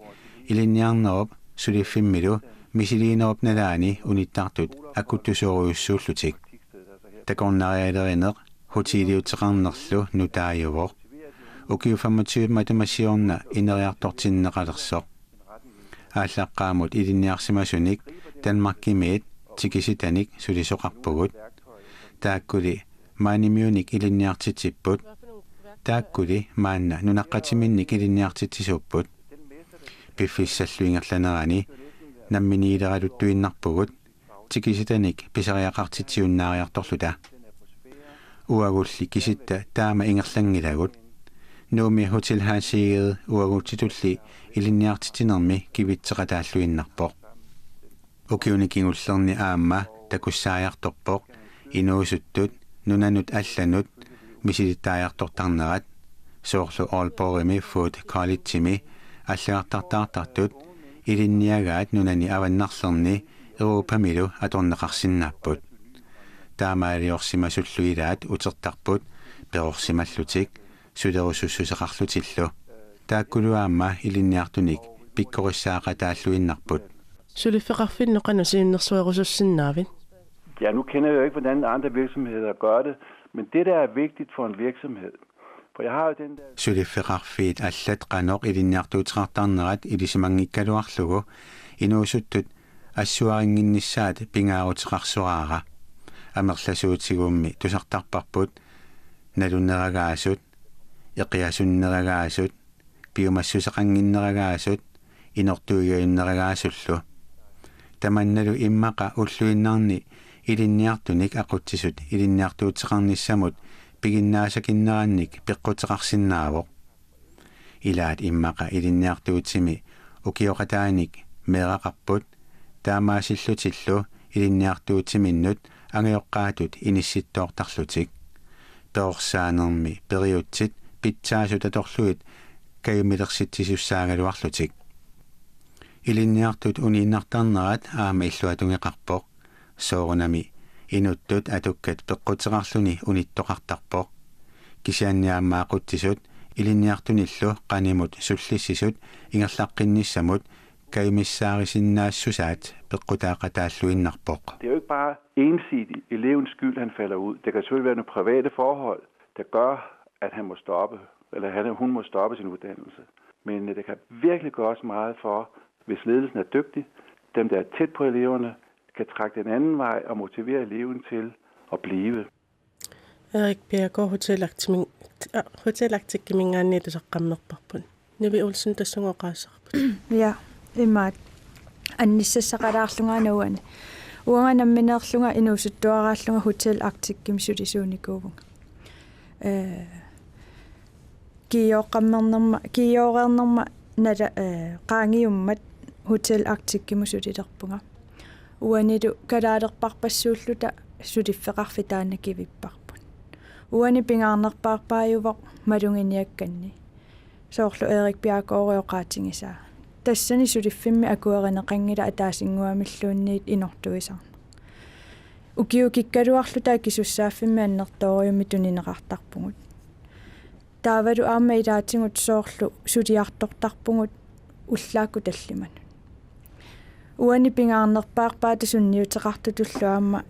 ilinniarnerup suliffimmilu misiliinerup nalaani unittartut akuttusoorujussuullutik. Takornarialerineq hoteliuteqarnerlu nutaajuvoq. Ukiut femogtyve matuma siorna ineriartortinneqalersoq. Aallaqqaammut ilinniarsimasunik Danmarkimiit tikisitanik sulisoqarpugut. Taakkuli maanimiunik ilinniartitsipput. Taakkuli maanna nunaqqatiminnik ilinniartitsisuupput. Piffissallu ingerlanerani namminiileraluttuinnarpugut, tikisitanik pisariaqartitsiunnaariartorluta. Uagulli kisitta taama ingerlanngilagut. Nuummi Hotel Hansegade uagutsitulli ilinniartitsinermi kivitseqataalluinnarpoq. Ukiuni kingullerni aamma takussaajartorpoq inuusuttut nunanut allanut misilittaajartortarnerat, soorlu Aalborgimi Food Collegemi allagartartaartartut ilinniagaat nunani avannarlerni Europamilu atorneqarsinnaapput. Taamaaliorsimasullu ilaat utertarput perorsimallutik sulerusussuseqarlutillu. Taakkulu aamma ilinniartunik pikkorissaaqataalluinnarput. Suliffeqarfinnut qanoq siunnersuerusussinnaavit? Ja, nu kender jeg jo ikke, hvordan andre virksomheder gør det, men det, der er vigtigt for en virksomhed, for jeg har jo den der... Suliffeqarfiit allat qanoq ilinniartuuteqartarnerat ilisimanngikkaluarlugu inuusuttut assuarinnginnissaat pingaaruteqarsoraara. Amerlasuutigummi tusartarparput naluneragaasut, eqiasunneragaasut, piumassuseqannginneragaasut, inortuigajunneragaasullu. Tamannalu immaqa ulluinnarni ilinniartunik aqutsisut ilinniartuuteqarnissamut piginnaasakinnerannik peqquteqarsinnaavoq. Ilaat immaqa ilinniartuutimi ukioqataanik meeraqarput, taamaasillutillu ilinniartuutiminnut angajoqqaatut inissittoortarlutik. Perorsaanermi periutsit pitsaasut atorlugit kajumilersitsisussaagaluarlutik. Ilinniartut uniinnartarnerat aamma illuatungeqarpoq. Soorunami inuttut atukkat peqquteqarluni unittoqartarpoq. Kisianni aamma aqutsisut ilinniartunillu qanimut sullissisut ingerlaqqinnissamut kajumissaarisinnaassusaat peqqutaaqataalluinnarpoq. Det er jo ikke bare ensidigt elevens skyld, han falder ud. Det kan selvfølgelig være nogle private forhold, der gør, at han må stoppe, eller han, hun må stoppe sin uddannelse. Men øh, det kan virkelig gøres meget for, hvis ledelsen er dygtig, dem, der er tæt på eleverne, kan trække den anden vej og motivere eleven til at blive. Erik Bjerregaard, Hotel Arctic-, Hotel Arctic-iminngaanniit tusaqqammerparput. Nivi Olsen, tassunga oqaaseqarput. Ja, imaat. Annissassaqalaarlunga aana uani. Uanga nammineerlunga inuusuttuaraallunga Hotel Arctic-imi sulisuunikuuvunga. Ee, kiiooqqammernerma, kiiooreernerma nala-, ee, qaangiummat Hotel Arctic-imut sulilerpunga. Uanilu kalaalerparpassuulluta suliffeqarfik taanna kivipparput. Uani pingaarnerpaarpaajuvoq maluginiakkanni. Soorlu Erik Bjerregaard oqaatigisaa. Tassani suliffimmi akuerineqanngilaq ataasinnguamilluunniit inortuisarneq. Ukiukikkaluarluta akisussaaffimmi annertoorujummik tunineqartarpugut. Taavalu aamma ilaatigut soorlu suliartortarpugut ullaakkut tallimanut. Uani pingaarnerpaarpaata sunniuteqartutullu aamma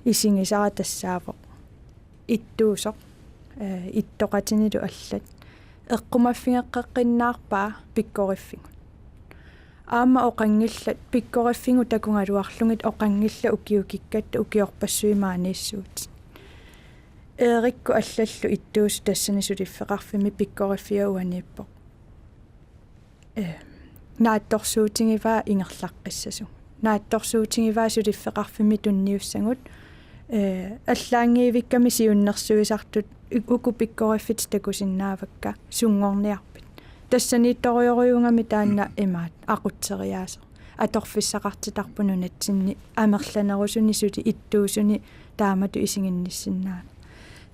isigisara tassaavoq ittuusoq, ee, ittoqatinilu allat. Eqqumaffigeqqeqqinnaarpaa pikkoriffigut. Aamma oqanngillat pikkoriffigut takugaluarlugit oqanngillat ukiukikkatta ukiorpassuit maaniissuutit. Eerikkut allallu ittuusut tassani suliffeqarfimmi pikkoriffiga uaniippoq. Ee, naatsorsuutigivaa ingerlaqqissasoq. Naatsorsuutigivaa suliffeqarfimmi tunniussagut. Ee, allaanngiivikkami siunnersuisartut u-, uku pikkoriffitit takusinnaavakka sunngorniarpit. Tassaniittorujorujuugami taanna imaat aqutseriaaseq. Atorfissaqartitarput nunatsinni amerlanerusuni suli ittuusuni taamatut isiginnissinnaaneq.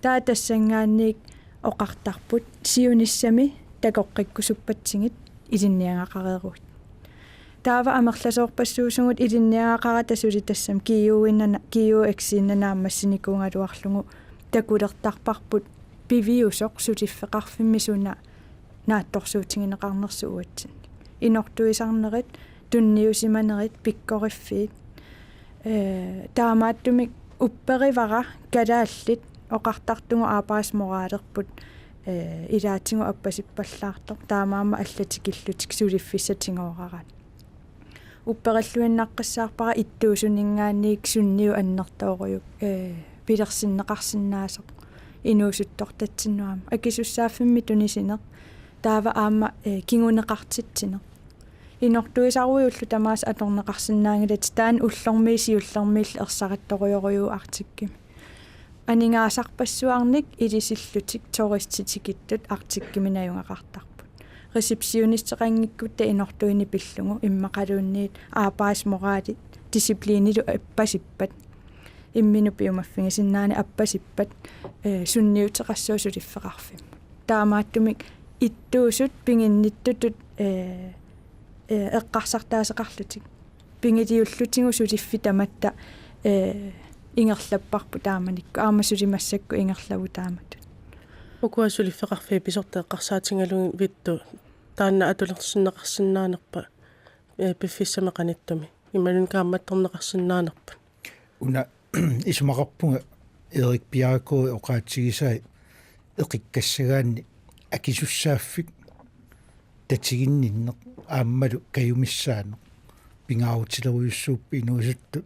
Taava tassanngaanniit oqartarput siunissami takoqqikkusuppatsigit ilinniagaqareeruit. Taava amerlasoorpassuusugut ilinniagaqarata suli tassami G U-innana, G U X-innana aammassinikuugaluarlugu takulertarparput piviusoq suliffeqarfimmi suna naatsorsuutigineqarnersoq uatsinnik. Inortuisarnerit, tunniusimanerit, pikkoriffiit. Ee, taamaattumik upperivara kalaallit oqartartugut arbejdsmoralerput, ee, ilaatigut appasippallaartoq, taamaammat allat tikillutik suliffissat tigooraraat. Upperilluinnaqqissaarpara ittuusuninngaanniit sunniup annertoorujuk-, ee, pilersinneqarsinnaasoq inuusuttortatsinnut aamma. Akisussaaffimmik tunisineq taava aamma, eh, kinguneqartitsineq. Inortuisaruit ullut tamaasa atorneqarsinnaanngilatit, taanna ullormiit siullermiillu ersarittorujorujuuvoq Arcticimi. Aningaasarpassuarnik ilisillutik turistit tikittut Arcticimi najugaqartarput. Receptionisteqanngikkutta inortuinik pillugu immaqaluunniit arbejdsmoralit, disciplinilu appasippat. Imminut piumaffigisinnaanani appasippat, eh, sunniuteqassaaq suliffeqarfimmut. Taamaattumik ittuusut piginnittutut, eh, eh, eqqarsartaaseqarlutik. Pigiliullutigu suliffik tamatta, eh, ingerlapparput taamanikkut. Aamma suli massakkut ingerlavut taamatut. Ukua suliffeqarfiit pisortat eqqarsaatigalugit Vittu, taanna atulersinneqarsinnaanerpa, eh, piffissami qanittumi? Imaluunniit kaammattorneqarsinnaanerput? Una isumaqarpunga Erik Bjerregaard oqaatigisai eqikkassagaanni akisussaaffik tatiginninneq aammalu kajumissaaneq pingaarutilerujussuupput inuusuttut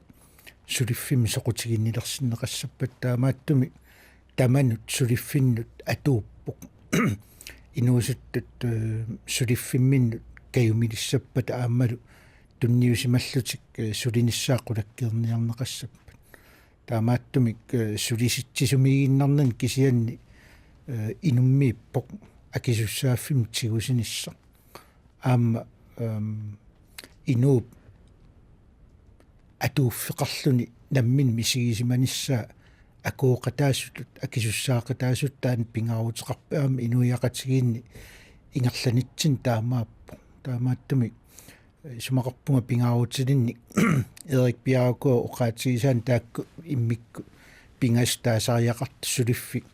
suliffimmi soqutiginnilersinneqassappat, taamaattumik tamanut suliffinnut atuuppoq. Inuusuttut, eh, suliffimminnut kajumilissappata aammalu tunniusimallutik, eh, sulinissaat qulakkeerniarneqassappat. Taamaattumik, eh, sulisitsisumiiginnarnani kisianni, eh, inummiippoq akisussaaffimmik tigusinissaq. Aamma, ehm, inuup atuuffeqarluni nammineq misigisimanissaa akuuqataasutut, akisussaaqataasutut taanna pingaaruteqarpoq, aamma inuiaqatigiinni ingerlanitsinni taamaappoq. Taamaattumik isumaqarpunga pingaarutilinnik Erik Bjerregaard oqaatigisaanni taakku immikkut pingasut taasariaqartut suliffik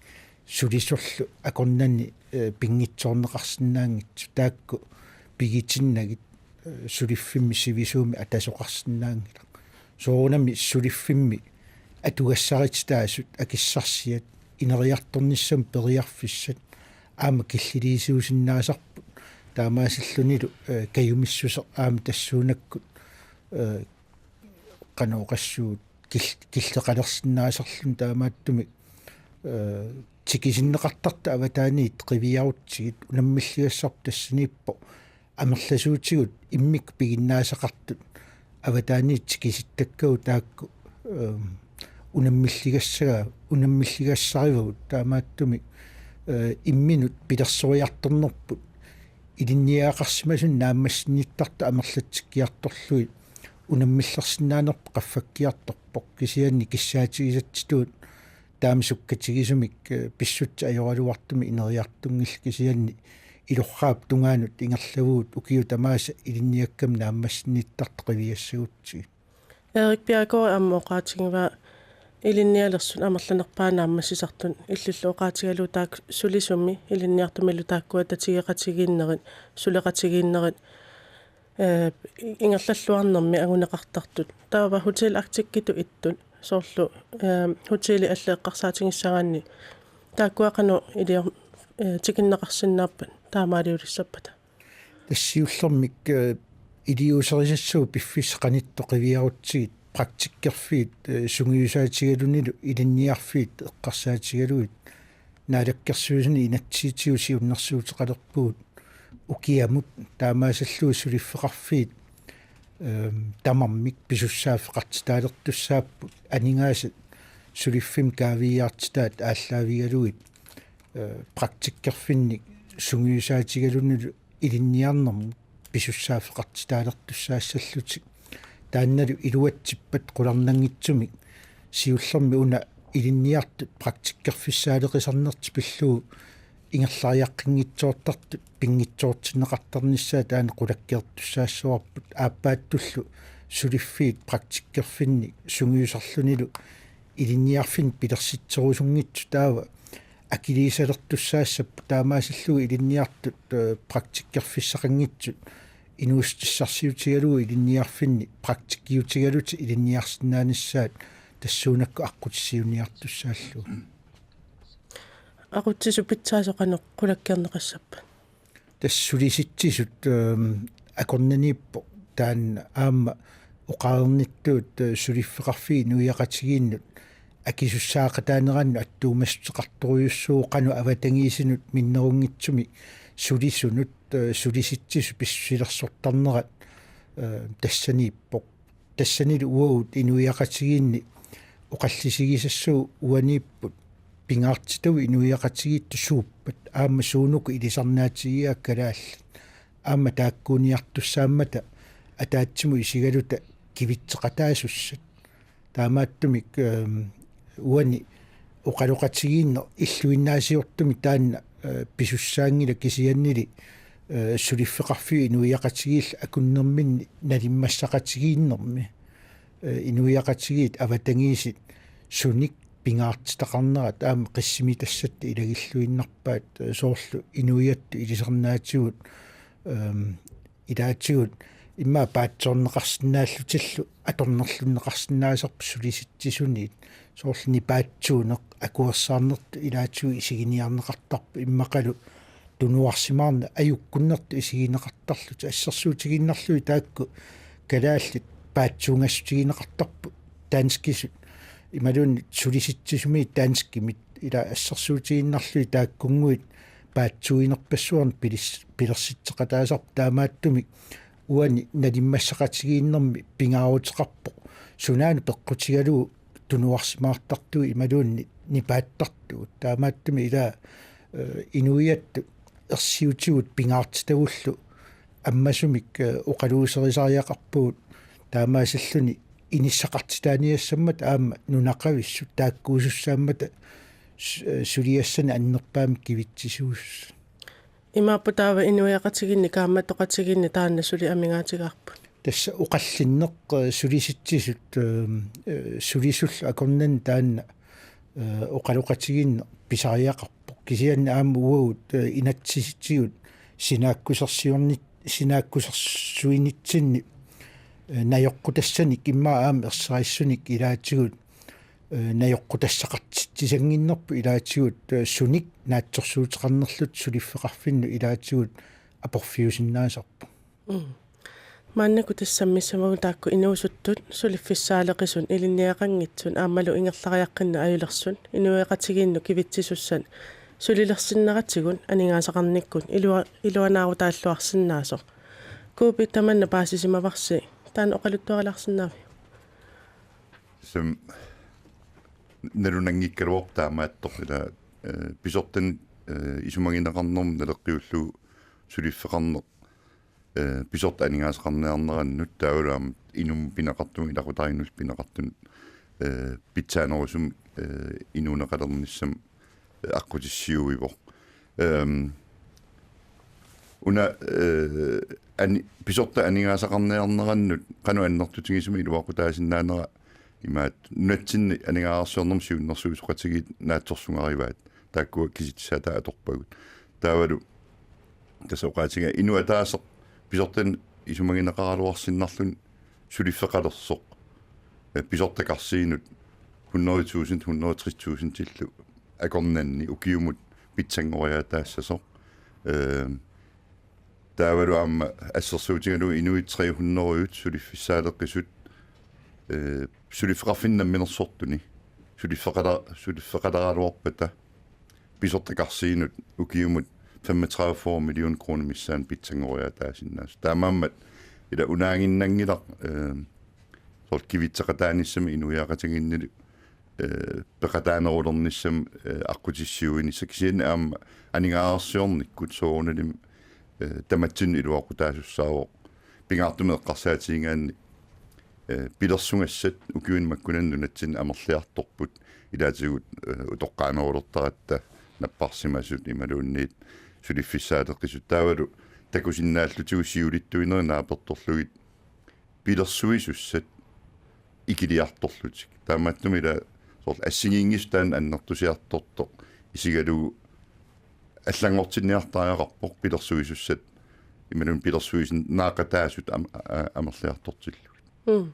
sulisorlu akornanni, eh, pinngitsoorneqarsinnaanngitsut, taakku pigitinnagit, eh, suliffimmi sivisuumik atasoqarsinnaanngilaq. Soorunami suliffimmi atugassarititaasut akissarsiat ineriartornissamut periarfissat aamma killiliisiusinnaasarput. Taamaasillunilu, eh, kajumissuseq aamma tassuunakkut, eh, qanoq oqassuunga kil-, killeqalersinnaasarluni, taamaattumik, eh, tikisinneqartartut avataaniit qiviarutsigit unammilligassarput tassaniippoq amerlasuutigut immikkut piginnaasaqartut avataaniit tikisittakkagut taakku, ehm, unammilligassaga-, unammilligassarivagut, taamaattumik, eh, imminut pilersoriartornerput ilinniagaqarsimasunik naammassinnittartut amerlatsikkiartorlugit unammillersinnaanerput qaffakkiartorpoq, kisianni kissaatigisatsitut taama sukkatigisumik, eh, pissutsit ajoraluartumik ineriartunngillat, kisianni ilorraap tungaanut ingerlavugut ukiut tamaasa ilinniakkami naammassinnittartut qiviassagutsigit. Erik Bjerregaard aamma oqaatigivaa ilinnialersut amerlanerpaat naammassisartut, illillu oqaatigalugu taakku sulisumi ilinniartumilu taakkua tatigeqatigiinnerit, suleqatigiinnerit, eh, ingerlalluarnermi anguneqartartut. Taava Hotel Arcticitut ittut, soorlu, eh, hotellit allat eqqarsaatigissagaanni taakkua qanoq ilior-, eh, tikinneqarsinnaappat taamaaliulissappata? Tassa siullermik, eh, iliuuserisassagut piffissaq qanittoq qiviarutsigit praktikkerfiit, eh, sungiusaatigalunilu ilinniarfiit eqqarsaatigalugit Naalakkersuisuni inatsisitigut siunnersuuteqalerpugut ukiamut, taamaasillugu suliffeqarfiit, ehm, tamarmik pisussaaffeqartitaalertussaapput, aningaasat suliffimmi kaaviiaartitaat aallaavigalugit, eh, praktikkerfinnik sungiusaatigalunilu ilinniarnermut pisussaaffeqartitaalertussaassallutik. Taannalu iluatsippat qularnanngitsumik siullermik una ilinniartut praktikkerfissaaleqisarnertik pillugu ingerlariaqqinngitsoortartut pinngitsoortinneqartarnissaat taanna qulakkeertussaassavarput, aappaattullu suliffiit praktikkerfinnik sungiusarlunilu ilinniarfinnik pilersitserusunngitsut taava akiliisalertussaassapput, taamaasillugu ilinniartut, eh, praktikkerfissaqanngitsut inuussutissarsiutigalugu ilinniarfinni praktikkiutigalutik ilinniarsinnaanissaat tassuunakkut aqqutissiuunniartussaallugu. Aqutsisut pitsaasoq qanoq qulakkeerneqassappat? Tassa sulisitsisut, ehm, akornanniippoq taanna aamma oqareernittut, eh, suliffeqarfiit inuiaqatigiinnut akisussaaqataaneranut attuumassuteqartorujussuuvoq qanoq avatangiisinut minnerunngitsumik sulisunut, eh, sulisitsisut pissusilersortarnerat, eh, tassaniippoq. Tassanilu uagut inuiaqatigiinni oqallisigisassat uaniipput pingaartitavut inuiaqatigiittut suuppat aamma suunuku ilisarnaatigigaat kalaallit. Aamma taakkuuniartussaammata ataatsimut isigaluta kivitseqataasussat. Taamaattumik, ehm, uani oqaloqatigiinneq illuinnaasiortumik taanna, eh, pisussaanngilaq kisiannili, eh, suliffeqarfiup inuiaqatigiillu akunnerminni nalimmassaqatigiinnermi. Eh, inuiaqatigiit avatangiisit sunik pingaartitaqarnerat aamma qissimitassatta ilagilluinnarpaat, eh, soorlu inuiattut ilisarnaatigut, ehm, ilaatigut immaqa paatsoorneqarsinnaallutillu atornerlunneqarsinnaasarput sulisitsisuniit. Soorlu nipaatsuuneq akuersaarnertut ilaatigut isiginiarneqartarpoq immaqalu tunuarsimaarneq ajukkunnertut isigineqartarlutik assersuutigiinnarlugit taakku kalaallit paatsuungassutigineqartarput danskisut imaluunniit sulisitsisumit danskimit ila assersuutigiinnarlugit taakkunnguit paatsuuginerpassuarnik pilis-, pilersitseqataasarpoq taamaattumik uani nalimmassaqatigiinnermi pingaaruteqarpoq sunaana peqqutigalugu tunuarsimaartartugut imaluunniit nipaattartugut. Taamaattumik ila, eh, inuiattut ersiutigut pingaartitagullu ammasumik, eh, oqaluuserisariaqarpugut taamaasilluni inissaqartitaaniassammata aamma nunaqavissut taakkuusussaammata s-, eh, suliassanik annerpaamik kivitsisuussat. Imaapput taava inuiaqatigiinni kaammattoqatigiinni taanna suli amigaatigaarput. Tassa oqallinneq, eh, sulisitsisut, eh, eh, sulisullu akornanni taanna, eh, oqaloqatigiinneq pisariaqarpoq. Kisianni aamma uagut, eh, inatsisitigut sinaakkusersiorni-, sinaakkusersuinitsinni, eh, najoqqutassanik immaqa aamma erserissunik ilaatigut, eh, najoqqutassaqartitsisannginnerput ilaatigut, eh, sunik naatsorsuuteqarnerluta suliffeqarfinnut ilaatigut aporfiusinnaasarpoq. Mm. Maannakkut tassa sammissammagu taakku inuusuttut suliffissaaleqisut ilinniagaqanngitsut aammalu ingerlariaqqinneq ajulersut inuiaqatigiinnut kivitsisussat sulilersinneratigut aningaasaqarnikkut ilua-, iluanaarutaalluarsinnaasoq. Kuupi tamanna paasisimavarsi taanna oqaluttuarilaarsinnaaviuk? Tassa nalunanngikkaluarpoq taamaattoq ila, eh, pisortanit, eh, isumagineqarnermut naleqqiullugu suliffeqarneq, eh, pisortat aningaasaqarniarnerannut taavalu aamma inummut pineqartunut ilaqutariinnullu pineqartunut, eh, pitsaanerusumik, eh, inuuneqalernissamut, eh, aqqutissiuivoq. Ehm, una, eh, ani-, pisortat aningaasaqarniarnerannut qanoq annertutigisumik iluaqutaasinnaanera imaattoq nunatsinni aningaasarsiornermut siunnersuisoqatigiit naatsorsugarivaat. Taakkua kisitsisaatai atorpagut. Taavalu tassa oqaatiga inuk ataaseq pisortanit isumagineqaraluarsinnarluni suliffeqalersoq. Eh, pisortakarsiinut hundrede tusind, hundrede tres tusindillu akornanni ukiumut pitsanngoriaataassasoq. Eh, taavalu aamma assersuutigalugu inuit tre hundrede suliffissaaleqisut, eh, suliffeqarfinni namminersortuni suliffeqala-, suliffeqaleraluarpata pisortakarsiinut ukiumut femogtredive million kroner missaani pitsanngoriaataasinnaasut. Taamaammat ila unaaginnanngilaq, eh, soorlu kivitseqataanissamik inuiaqatigiinnilu, eh, peqataanerulernissamut, eh, aqqutissiuinissaq kisianni aamma aningaasarsiornikkut soorunalimi, eh, tamatsinnut iluaqutaasussaavoq pingaartumik eqqarsaatigigaanni, eh, pilersugassat ukiuni makkunani nunatsinni amerliartorput ilaatigut, eh, utoqqaanerulertaratta napparsimasut imaluunniit suliffissaaleqisut taavalu takusinnaallutigu siulittuinerit naapertorlugit pilersuisussat ikiliartorlutik. Taamaattumik ila soorlu assigiinngissut taanna annertusiartortoq isigalugu allanngortinniartariaqarpoq pilersuisussat imaluunniit pilersuisinnaaqataasut am-, a-, amerliartortillugit. Mm.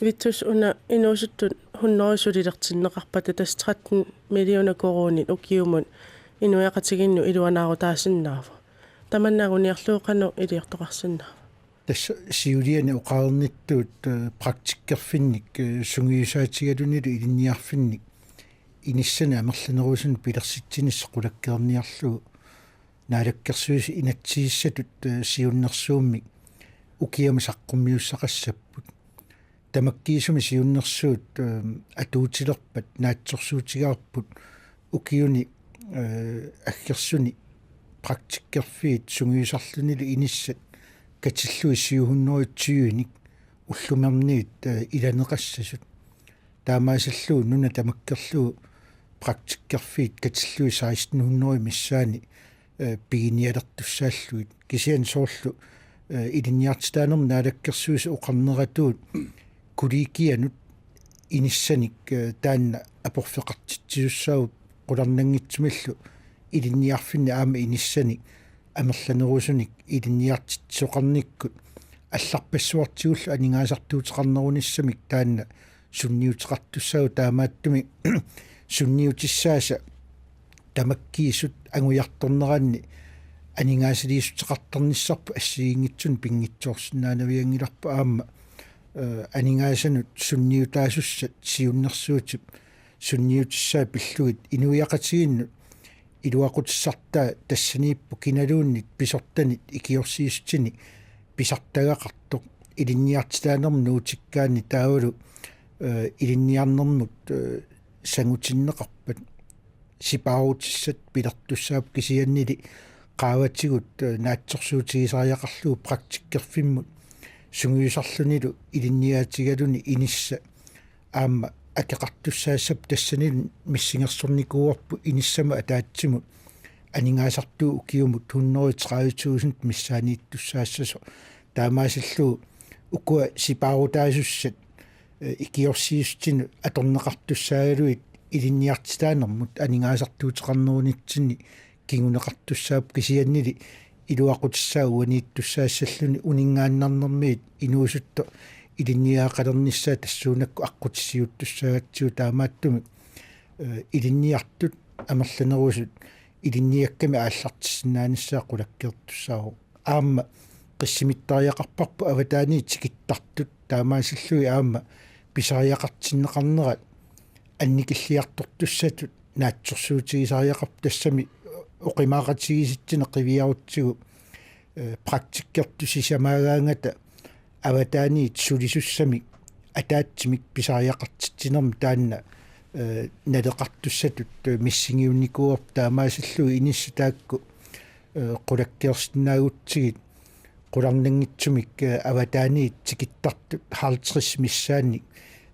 Vittus una inuusuttut hundrede sulilertinneqarpata tassa tretten millioner koruunit ukiumut inuiaqatigiinnut iluanaarutaasinnaavoq. Tamanna anguniarlugu qanoq iliortoqarsinnaava? Tassa siuliani oqarnittut, eh, praktikkerfinnik, eh, sungiusaatigalunilu ilinniarfinnik inissanik amerlanerusunik pilersitsinissaq qulakkeerniarlugu Naalakkersuisut inatsisissatut, eh, siunnersuummik ukiamut saqqummiussaqassapput. Tamakkiisumik siunnersuut, eh, atuutilerpat naatsorsuutigaarput ukiuni, eh, aggersuni praktikkerfiit sungiusarlunilu inissat katillugit syv hundrede tyvenik ullumiinniit, eh, ilaneqassasut. Taamaasillugu nuna tamakkerlugu praktikkerfiit katillugit seksten hundrede missaani, eh, piginialertussaallugit. Kisianni soorlu, eh, ilinniartitaanermut naalakkersuisoq oqarneratuut kollegianut inissanik, eh, taanna aporfeqartitsisussaavugut qularnanngitsumillu ilinniarfinni aamma inissanik amerlanerusunik ilinniartitsisoqarnikkut allarpassuartigullu aningaasartuuteqarnerunissamik taanna sunniuteqartussaavugut, taamaattumik sunniutissaasa tamakkiisut angujartorneranni aningaasaliissuteqartarnissarput assigiinngitsunik pinngitsoorsinnaanavianngilarput aamma, eh, aningaasanut sunniutaasussat siunnersuutip sunniutissaa pillugit inuiaqatigiinnut iluaqutissartaa tassaniippoq kinaluunniit pisortanit ikiorsiissutinik pisartagaqartoq ilinniartitaanermut nuutikkaanni taavalu, eh, ilinniarnermut, eh, sangutinneqarpat sipaarutissat pilertussaapput, kisiannili qaavatigut, eh, naatsorsuutigisariaqarlugu praktikkerfimmut sungiusarlunilu ilinniaatigaluni inissaq aamma akeqartussaassapput, tassanilu missingersornikuuarput inissamut ataatsimut aningaasartuut ukiumut hundrede tredive tusind missaaniittussaassasoq. Taamaasillugu ukua sipaarutaasussat, eh, ikiorsiissutinut atorneqartussaagaluit ilinniartitaanermut aningaasartuuteqarnerunitsinni kinguneqartussaapput, kisiannili iluaqutissaa uaniittussaassalluni uninngaannarnermiit inuusuttoq ilinniagaqalernissaa tassuunakkut aqqutisiuttussaagatsigu, taamaattumik, eh, ilinniartut amerlanerusut ilinniakkamik aallartissinnaanissaa qulakkeertussaavoq. Aamma qissimittariaqarparput avataaniit tikittartut, taamaasillugit aamma pisariaqartinneqarnerat annikilliartortussatut naatsorsuutigisariaqarpoq, tassami oqimaaqatigiissitsineq qiviarutsigu, eh, praktikkertut sisamaagaangata avataaniit sulisussamik ataatsimik pisariaqartitsinermik taanna, eh, naleqartussatut, eh, missingiunnikuuarput, taamaasillugit inissat taakku, eh, qulakkeersinnaagutsigit qularnanngitsumik, eh, avataaniit tikittartut halvtreds missaannik,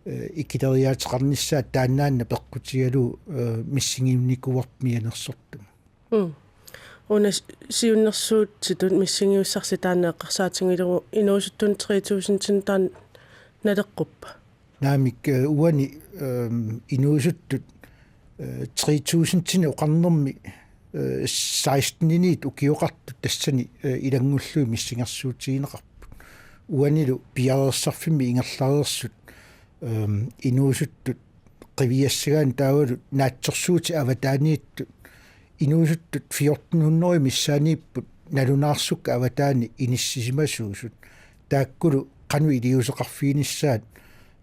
eh, ikileriaateqarnissaat taannaannaq peqqutigalugu, eh, missingiunnikuuarput mianersortumik. Mm. Una s-, siunnersuutitut missingiussarsi taanna eqqarsaatigilugu inuusuttunut tre tusindinik taanna naleqquppa? Naamik, eh, uani, ehm, inuusuttut, eh, tre tusindinik oqarnermi, eh, seksteniniit ukioqartut tassani, eh, ilanngullugit missingersuutigineqarput. Uanilu piareersarfimmi ingerlareersut, ehm, inuusuttut qiviassagaanni taavalu naatsorsuutit avataaniittut inuusuttut fjorten hundrede missaaniipput nalunaarsukkat avataani inissisimasuusut. Taakkulu qanoq iliuuseqarfiginissaat,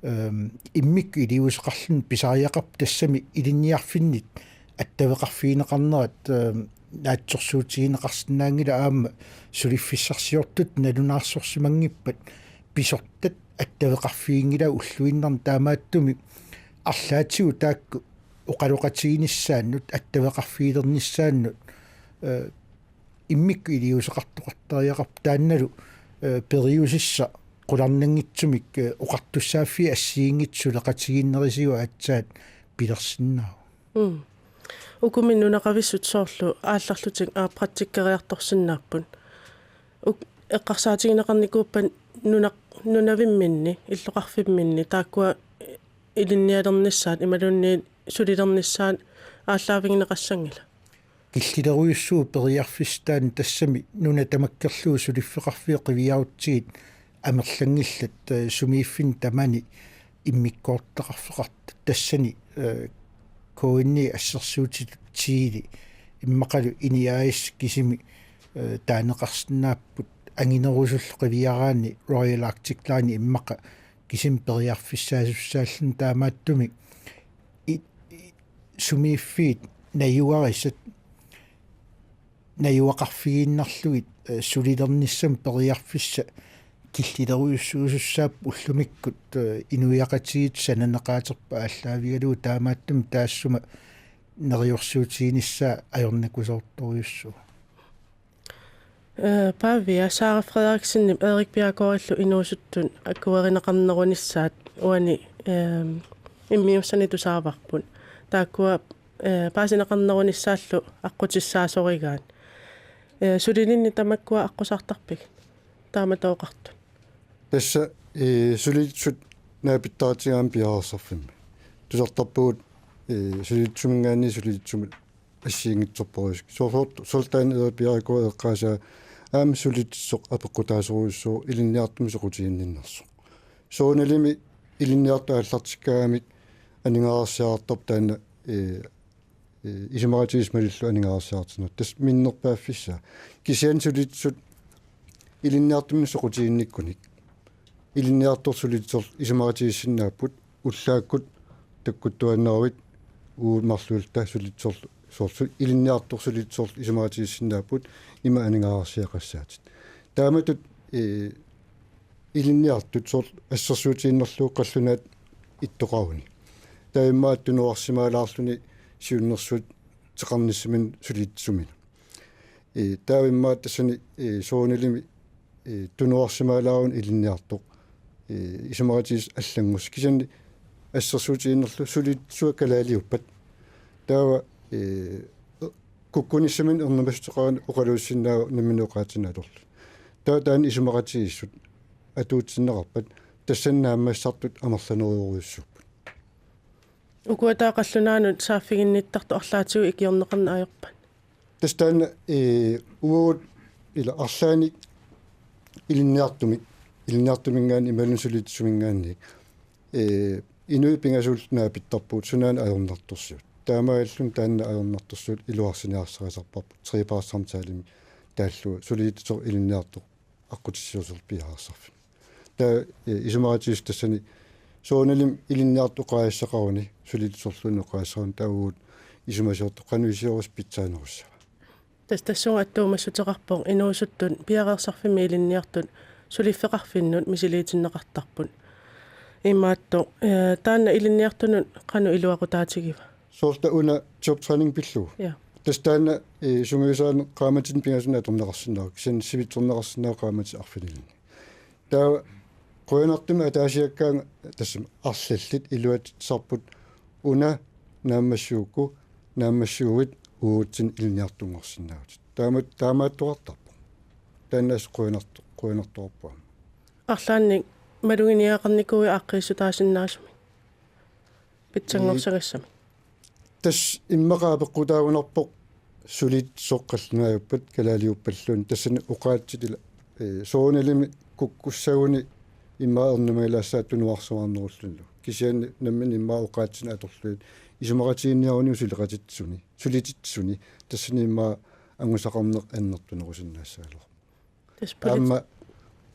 ehm, immikkut iliuuseqarluni pisariaqarput, tassami ilinniarfinnit attaveqarfigineqarnerat, ehm, naatsorsuutigineqarsinnaanngilaq, aamma suliffissarsiortutut nalunaarsorsimanngippat pisortat attaveqarfiginngilaat ulluinnarni, taamaattumik arlaatigut taakku oqaloqatiginissaannut attaveqarfigilernissaannut, eh, immikkut iliuuseqartoqartariaqarpoq, taannalu, eh, periusissaq qularnanngitsumik, eh, oqartussaaffii assigiinngitsut suleqatigiinnerisigut aatsaat pilersinnaavoq. Mm. Ukumi nunaqavissut soorlu aallarlutik, aa, praktikkeriartorsinnaapput. Uk-, eqqarsaatigineqarnikuuppat nunaq-, nunavimminni, illoqarfimminni, taakkua ilinnialernissaat imaluunniit sulilernissaat aallaavigineqassanngilaq? Killilerujussuuvoq periarfissaq taanna, tassami nuna tamakkerlugu suliffeqarfiit qiviarutsigit amerlanngillat, eh, sumiiffinni tamani immikkoortitaqarfeqartut, tassani, eh, K N I assersuutitut Tele immaqalu INI A/S kisimi, eh, taaneqarsinnaapput, anginerusullu qiviaraanni Royal Arctic Line immaqa kisimi periarfissaasussaalluni taamaattumik i-, i-, sumiiffiit najugarissat najugaqarfigiinnarlugit, eh, sulilernissamut periarfissaq killilerujussuusussaapput ullumikkut, eh, inuiaqatigiit sananeqaaterput aallaavigalugu taamaattumik taassuma neriorsuutiginissaa ajornakusoortorujussuuvoq. Eh, Pavia, Sara Frederiksenip Erik Bjerregårdillu inuusuttut akuerineqarnerunissaat uani, ehm, immiussani tusaavarput. Taakkua, eh, paasineqarnerunissaallu aqqutissaasorigaat. Eh, sulininni tamakkua aqqusaartarpigit? Taamatut oqartut. Tassa, eh, sulilitsut naapittaratsigit aamma piareersarfimmi. Tusartarpugut, eh, sulilitsuminngaanniit sulilitsumut assigiinngitsorpassuit. Soorlu, soorlu taanna Erik Bjerregård eqqaasaa aamma sulitsoq apeqqutaasorujussuuvoq ilinniartumik soqutiginninnersoq. Soorunalimi ilinniartut aallartikkaagamik aningaasarsiaartarput taanna, eh, eh, isumaqatigiissut malillugu aningaasarsiaartinneq. Tassa minnerpaaffissaa. Kisianni sulitsut ilinniartumik soqutiginnikkunik ilinniartut sulitsorlu isumaqatigiissinnaapput, ullaakkut takkuttuaannaruit uagut marluulluta sulitsorlu, soorlu ilinniartut sulitsorlu isumaqatigiissinnaapput, ima aningaasarsiaqassaatit. Taamatut, eh, ilinniartut soorlu assersuutigiinnarlugu qallunaat ittoqaruni. Taava immaqa tunuarsimaalaarluni siunnersuuteqarnissaminut sulitsuminut. Eh, taava immaqa tassani, eh, soorunalimi, eh, tunuarsimaalaaruni ilinniartoq, eh, isumaqatigiissut allanngusoq. Kisianni assersuutigiinnarlugu sulitsuat kalaaliuppat. Taava, eh, kukkunissaminut ernumassuteqarani oqaluussinnaavoq nammineq oqaatsinik atorlugit. Taava taanna isumaqatigiissut atuutsinneqarpat tassani naammassisartut amerlanerujorujussuupput. Ukua taava qallunaanut saaffiginnittartut arlaatigut ikiorneqarneq ajorpat? Tassa taanna, eh, uagut ila arlaannik ilinniartumik, ilinniartuminngaanniit imaluunniit sulitsuminngaanniit, eh, inuit pingasut naapittarpugut sunaana ajornartorsiut. Taamaalilluni taanna ajornartorsiut iluarsiniarsarisarparput trepartssamtalemi taallugu sulitsoq ilinniartoq aqqutissiuuserlu piareersarfik. Taava, eh, isumaqatigiissut tassani soorunalimi ilinniartut oqaasissaqaruni, sulitsorluunniit oqaasissaqaruni taava uagut isumasioortoq qanoq iliorussi pitsaanerussava. Tassa tassunga attuumassuteqarpoq inuusuttut piareersarfimmi ilinniartut suliffeqarfinnut misiliitinneqartarput. Imaattoq, eh, taanna ilinniartunut qanoq iluaqutaatigiva? Soorlu una jobtræning pillugu. Ja. Tassa taanna, eh, sungiusaaneq qaammatini pingasunut atorneqarsinnaavoq, kisianni sivitsorneqarsinnaavoq qaammatini arfinilinni. Taava qujanartumik ataasiakkaanga tassami arlallit iluatsittarput una naammassigukku, naammassiguit uagutsinnut ilinniartunngorsinnaavutit. Taama-, taamaattoqartarpoq. Taanna assut qujanarto-, qujanartoqarpoq aamma. Arlaannik maluginiagaqarnikuuiuk aaqqiissutaasinnaasumik? Pitsanngorsagassami. Tassa immaqa apeqqutaagunarpoq sulitsoq qallunaajuppat kalaaliuppalluunniit tassani oqaatsit ila, eh, soorunalimi kukkussaguni immaqa ernumagilaassaaq tunuarsimaarnerullunilu. Kisianni nammineq immaqa oqaatsinik atorlugit isumaqatiginninniaruni suleqatitsisuni, sulititsisuni, tassani immaqa angusaqarneq annertunerusinnaassagaluarpoq. Tassa politi- Aamma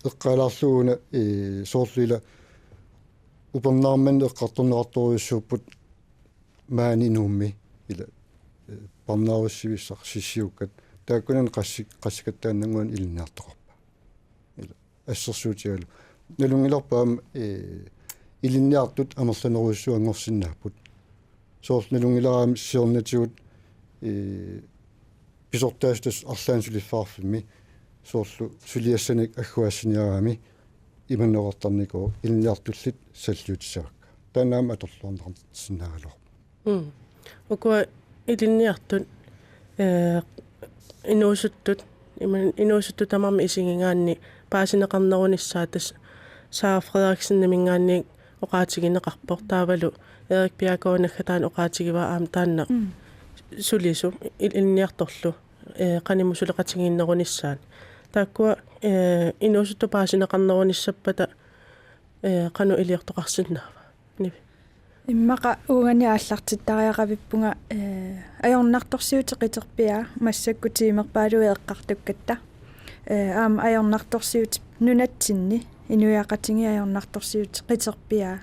eqqaalaarlugu una, eh, soorlu ila upernaarmanni eqqartorneqartorujussuupput maani Nuummi ila, eh, parnaarussivissaq sissiukkat. Taakkunani qassi-, qassikattaannannguani ilinniartoqarpat. Ila assersuutigalugu. Nalunngilarput aamma, eh, ilinniartut amerlanerujussuanngorsinnaapput. Soorlu nalunngilara aamma siornatigut, eh, pisortaasut tassa arlaannik suliffeqarfimmi soorlu suliassanik agguaassiniarami imanneqartarnikuuvoq ilinniartullit salliutissavakka. Taanna aamma atorluarneqarsinnaagaluarpoq. Mm. Ukua ilinniartut, eh, inuusuttut, iman-, inuusuttut tamarmik isigigaanni paasineqarnerunissaat tassa Sara Frederikseniminngaanniit oqaatigineqarpoq taavalu Erik Bjerregård naggataani oqaatigivaa aamma taanna Mm. sulisut il-, ilinniartorlu, eh, qanimut suleqatigiinnerunissaat. Taakkua, eh, inuusuttut paasineqarnerunissappata, eh, qanoq iliortoqarsinnaava? Nivi. Immaqa uunga aallartittariaqavippunga, eh, ajornartorsiutit qiterpiaat massakkut tiimerpaaluit eqqartukkatta. Ee, aamma ajornartorsiut nunatsinni inuiaqatigiit ajornartorsiut qiterpiaa.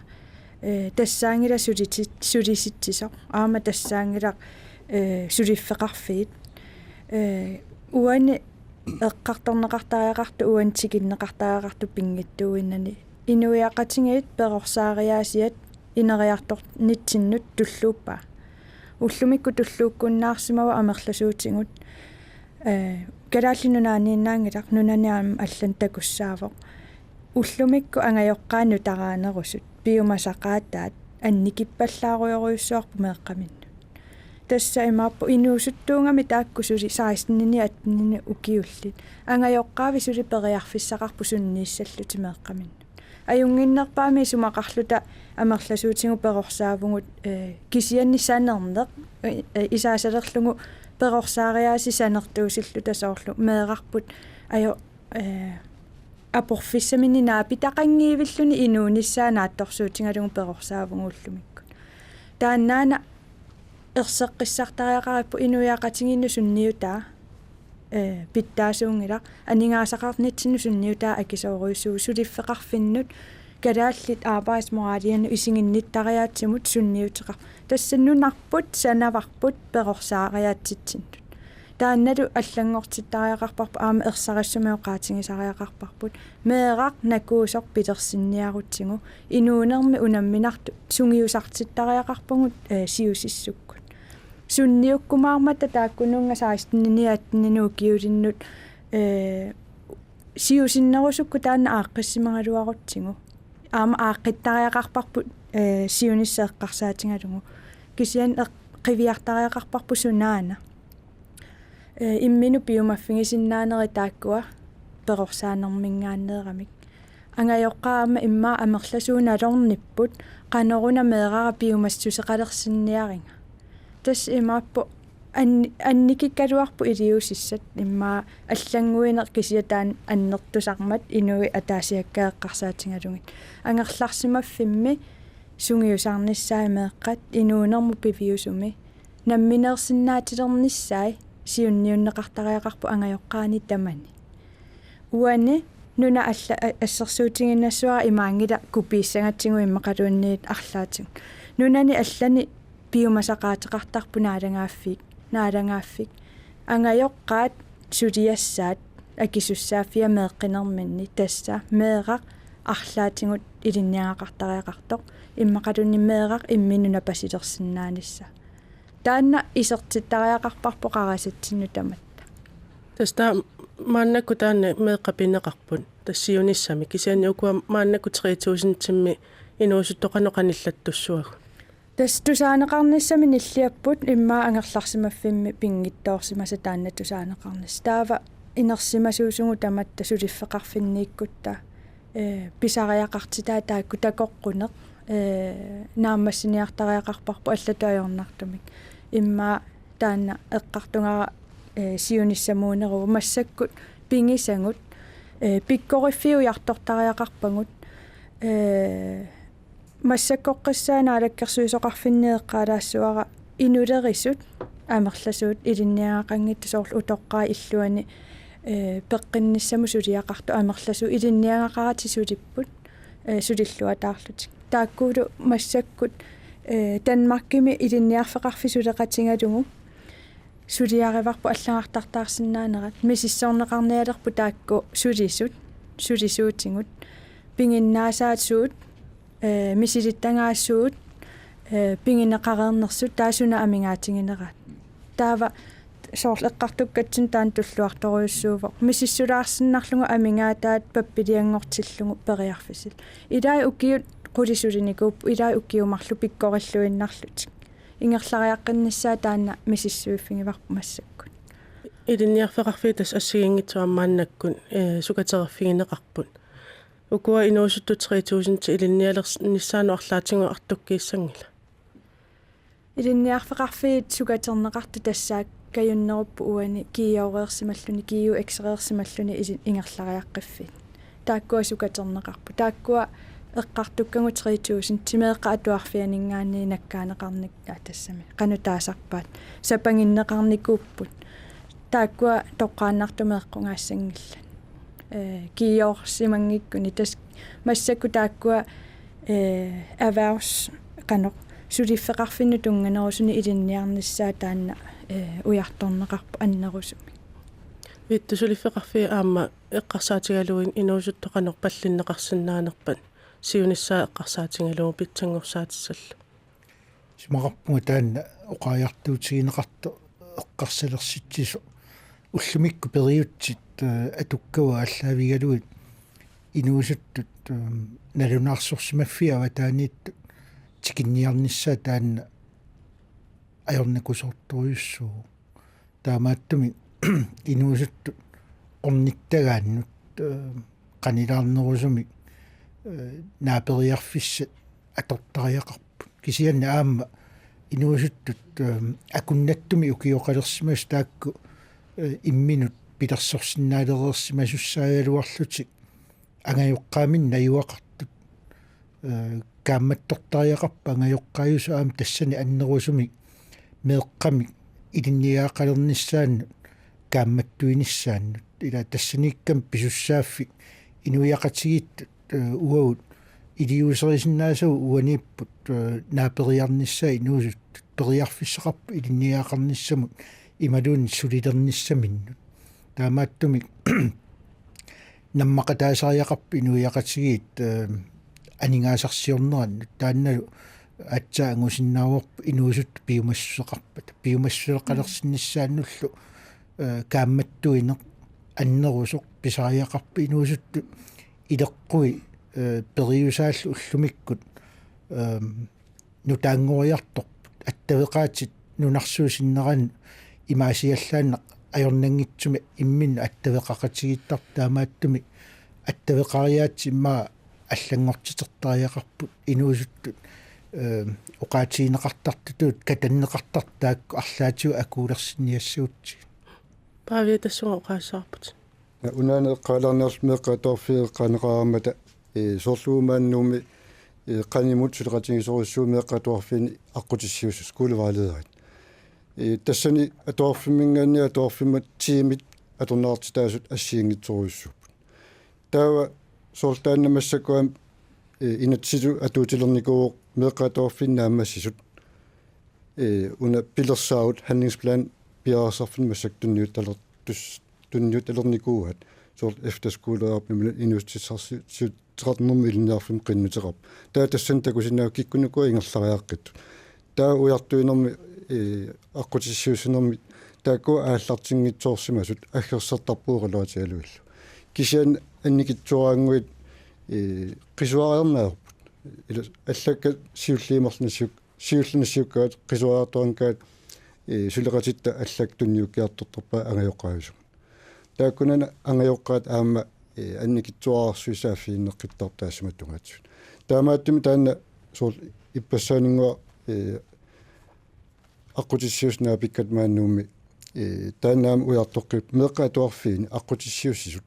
Ee, tassaanngilaq suliti-, sulisitsisoq. Aamma tassaanngilaq, ee, suliffeqarfiit. Ee, uani eqqartorneqartariaqartoq, uani tikinneqartariaqartoq pinngitsuuinnani. Inuiaqatigiit perorsaariaasiat ineriartornitsinnut tulluuppaa. Ullumikkut tulluukkunnaarsimavoq amerlasuutigut. Ee, Kalaallit Nunaanniinnaanngilaq, nunani aamma allanut takussaavoq. Ullumikkut angajoqqaat nutaraanerusut piumasaqaataat annikippallaarujorujussuarput meeqqaminnut. Tassa imaappoq inuusuttuugami taakku suli seksteninik atteninit ukiullit. Angajoqqaavi suli periarfissaqarput sunniissallutik meeqqaminnut. Ajunnginnerpaamik isumaqarluta amerlasuutigut perorsaavugut, ee, kisianni sanerneq, ee, ee, isaasalerlugu perorsaariaaseq sanertuusilluta, soorlu meerarput ajo-, ee, aporfissaminnik naapitaqanngivilluni inuunissaa naatsorsuutigalugu perorsaavugut ullumikkut. Taannaana erseqqissartariaqarparput inuiaqatigiinnut sunniutaa, ee, pitsaasuunngilaq, aningaasaqarnitsinnut sunniutaa akisoorujussuuvoq, suliffeqarfinnut kalaallit arbejdsmoralianut isiginnittariaatsimut sunniuteqarpoq. Tassa nunarput sanavarput perorsaariaatsitsinnut. Taannalu allanngortittariaqarparput aamma ersarissumik oqaatigisariaqarparput. Meeraq nakuusoq pilersinniarutsigu inuunermi unamminartoq sungiusartittariaqarpugut, ee, siusissukkut. Sunniukkumaarmata taakkununnga seksteninik atteninit ukiulinnut, ee, siusinnerusukkut taanna aaqqissimagaluarutsigu. Aamma aaqqittariaqarparput, ee, siunissaq eqqarsaatigalugu. Kisianni eq-, qiviartariaqarparput sunaana. Ee, imminut piumaffigisinnaanerit taakkua perorsaanerminngaanneeramik. Angajoqqaat aamma immaqa amerlasuut nalornipput, qanoruna meerara piumassuseqalersinniariga. Tassa imaappoq anni-, annikikkaluarput iliuusissat, immaqa allannguineq kisiat taanna annertusarmat inuit ataasiakkaat eqqarsaatigalugit. Angerlarsimaffimmi sungiusarnissaat meeqqat inuunermut piviusumi nammineersinnaatilernissaat siunniunneqartariaqarput angajoqqaani tamani. Uani nuna alla-, a-, assersuutigiinnassavara, imaanngilaq kopiissagatsigu immaqaluunniit arlaatigut. Nunani allani piumasaqaateqartarpoq naalagaaffik, naalagaaffik. Angajoqqaat suliassaat akisussaaffia meeqqinerminni, tassa meeraq arlaatigut ilinniagaqartariaqartoq, immaqaluunniit meeraq imminut napasilersinnaanissaa. Taanna isertittariaqarparput qarasatsinnut tamatta. Tassa taava maannakkut taanna meeqqat pineqarput tassa siunissami, kisianni ukua maannakkut tre tusindimmi inuusuttoqanut qanillattussavagut. Tassa tusaaneqarnissami nilliapput, immaqa angerlarsimaffimmi pinngitsoorsimasoq taanna tusaaneqarnissaq. Taava inersimasuusugut tamatta suliffeqarfinniikkutta, ee, pisariaqartitaat taakku takoqquneq, ee, naammassiniartariaqarparput allatut ajornartumik. Immaqa taanna eqqartugara, ee, siunissamuuneruvoq, massakkut pigisagut, ee, pikkoriffiit ujartortariaqarpagut, ee, massakkorpiaq Naalakkersuisoqarfinni eqqaalaassavara inulerisut amerlasuut ilinniagaqanngitsut, soorlu utoqqaat illuanni, ee, peqqinnissamut suliaqartut amerlasuut ilinniagaqaratik sulipput, ee, sulilluataarlutik. Taakkulu massakkut, ee, Danmarkimi ilinniarfeqarfik suleqatigalugu suliarivarput allagartartaarsinnaanerat, misissorneqarnialerput taakku sulisut, sulisuutigut, piginnaasaat suut, ee, misilittagaat suut, ee, pigineqareernersut, taava suna amigaatigineraat. Taava soorlu eqqartukkatsinnut taanna tulluartorujussuuvoq. Misissulaarsinnarlugu amigaataat pappilianngortillugu periarfissallugu. Ilai ukiut qulit sulinikuupput, ilai ukiut marluk pikkorilluinnarlutik. Ingerlariaqqinnissaa taanna misissuiffigivarput massakkut. Ilinniarfeqarfiit tassa assigiinngitsut aamma maannakkut, ee, sukaterfigineqarput. Ukua inuusuttut tre tusind ilinnialernissaannut arlaatigut artukkiissanngila? Ilinniarfeqarfiit sukaterneqartut tassaakkajunnerupput uani G-oreersimalluni, G U X-ereersimalluni ili-, ingerlariaqqiffiit. Taakkua sukaterneqarput. Taakkua eqqartukkagut tre tusind meeqqat atuarfianinngaanniit nakkaaneqarnik-, aa, tassami qanoq taasarpaat, sapaginneqarnikuupput. Taakkua toqqaannartumik eqqugaassanngillat. ee, kiiorsimanngikkuni, tassa massakkut taakkua, ee, erhvervs-, qanoq, suliffeqarfinnut tunnganerusunik ilinniarnissaat taanna, ee, ujartorneqarpoq annerusumik. Vittus, suliffeqarfiit aamma eqqarsaatigalugit inuusuttut qanoq pallinneqarsinnaanerpat siunissaa eqqarsaatigalugu pitsanngorsaatissalluni. Isumaqarpunga taanna oqariartuutigineqartoq eqqarsalersitsisoq. Ullumikkut periutsit, ee, atukkavut aallaavigalugit inuusuttut, ee, nalunaarsorsimaffiit avataaniittut tikinniarnissaat taanna ajornakusoortorujussuuvoq. Taamaattumik inuusuttut ornittagaannut, ee, qanilaarnerusumik, ee, naaperiarfissat atortariaqarput. Kisianni aamma inuusuttut, ee, akunnattumik ukioqalersimasut taakku, ee, imminut pilersorsinnaalereersimasussaagaluarlutik angajoqqaaminnut najugaqartut, ee, kaammattortariaqarput angajoqqaajusut aamma tassani annerusumik meeqqamik ilinniagaqalernissaannut kaammattuinissaannut. Ila tassaniikkami pisussaaffik inuiaqatigiittut, ee, uagut iliuuserisinnaasavut uaniipput, ee, naaperiarnissaat inuusuttut periarfissaqarput ilinniagaqarnissamut imaluunniit sulilernissaminnut. Taamaattumik nammaqataasariaqarput inuiaqatigiit, ee, aningaasarsiornerannut, taannalu aatsaat angusinnaavarput inuusuttut piumassuseqarpata. Piumassuseqalersinnissaannullu, ee, kaammattuineq annerusoq pisariaqarpoq, inuusuttut ileqqui, ee, periusaallu ullumikkut, ee, nutaanngoriartorput, attaveqaatit nunarsuup sinneranut imaasiallaannaq ajornanngitsumik imminnut attaveqaqatigiittarput. Taamaattumik attaveqariaatsit immaqa allanngortitertariaqarput inuusuttut, ee, oqaatigineqartartutut katanneqartartut taakku arlaatigut akuulersinniassagutsigit. Pavia, tassunga oqaassavarput. Ja, unaana eqqaalaarniarlugu meeqqat atuarfiit eqqaaneqarmata, ee, soorlu maani Nuummi, ee, qanimut suleqatigisorujussuuvoq meeqqat atuarfiini aqqutissiuussat, skolevejlederit. Ee, tassani atuarfimminngaanniit atuarfimmat tiimit atorneqartitaasut assigiinngitsorujussuupput. Taava soorlu taanna massakkut aamma, ee, inatsisitut atuutilernikuuvoq meeqqat atuarfiit naammassisut. Ee, una pilersaarut handlingsplan piareersarfinnut massakkut tunniuttaler-, tus-, tunniuttalernikuuaat, soorlu efterskoleerpimmi inuussutissarsi-, -sutseqarnermi ilinniarfimmi qinnuteqarpoq. Taava tassani takusinnaavat kikkunnukua ingerlariaqqittut. Taava ujartuinermi, ee, aqqutissiuussinermi taakkua aallartinngitsoorsimasut aggersartarpugut oqaloqatigalugillu. Kisianni annikitsuaraannguit, ee, qisuariarneq ajorput. Ila allakkat siulliit marlunnik siuk-, siulliit siukkaat qisuariartoraangakkit, ee, suleqatitta allakkat tunniukkiartortarpaat angajoqqaajusumut. Taakkunani angajoqqaat aamma, ee, annikitsuararsuissaaffiginneqqittarput taassuma tungaatigut. Taamaattumik taanna soorlu ippassaaninnguaq, ee, aqqutissiuussat naapikkat maani Nuummi, ee, taanna aamma ujartoqqippoq meeqqat atuarfiini aqqutissiuussisut.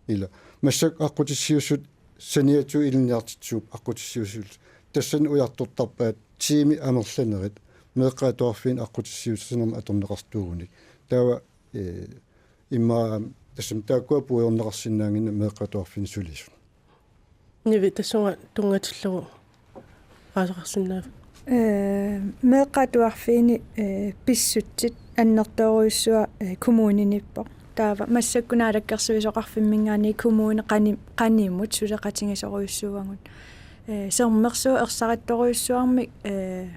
Ila massakkut aqqutissiuussut saniatigut ilinniartitsisuupput aqqutissiuussisut. Tassani ujartortarpaat tiimit amerlanerit meeqqat atuarfiini aqqutissiuussinermut atorneqartuugunik. Taava, ee, immaqa tassami taakkua puigorneqarsinnaannginnami meeqqat atuarfiini sulisut. Nivi, tassunga tunngatillugu oqaaseqarsinnaaviuk? Ee, meeqqat atuarfiini, ee, pissutsit annertoorujussuaq, ee, kommuniniippoq. Taava massakkut naalakkersuisoqarfimminngaanniit kommuni qani-, qanimut suleqatigisorujussuuagut. Ee, Sermersuup ersarittorujussuarmik, ee,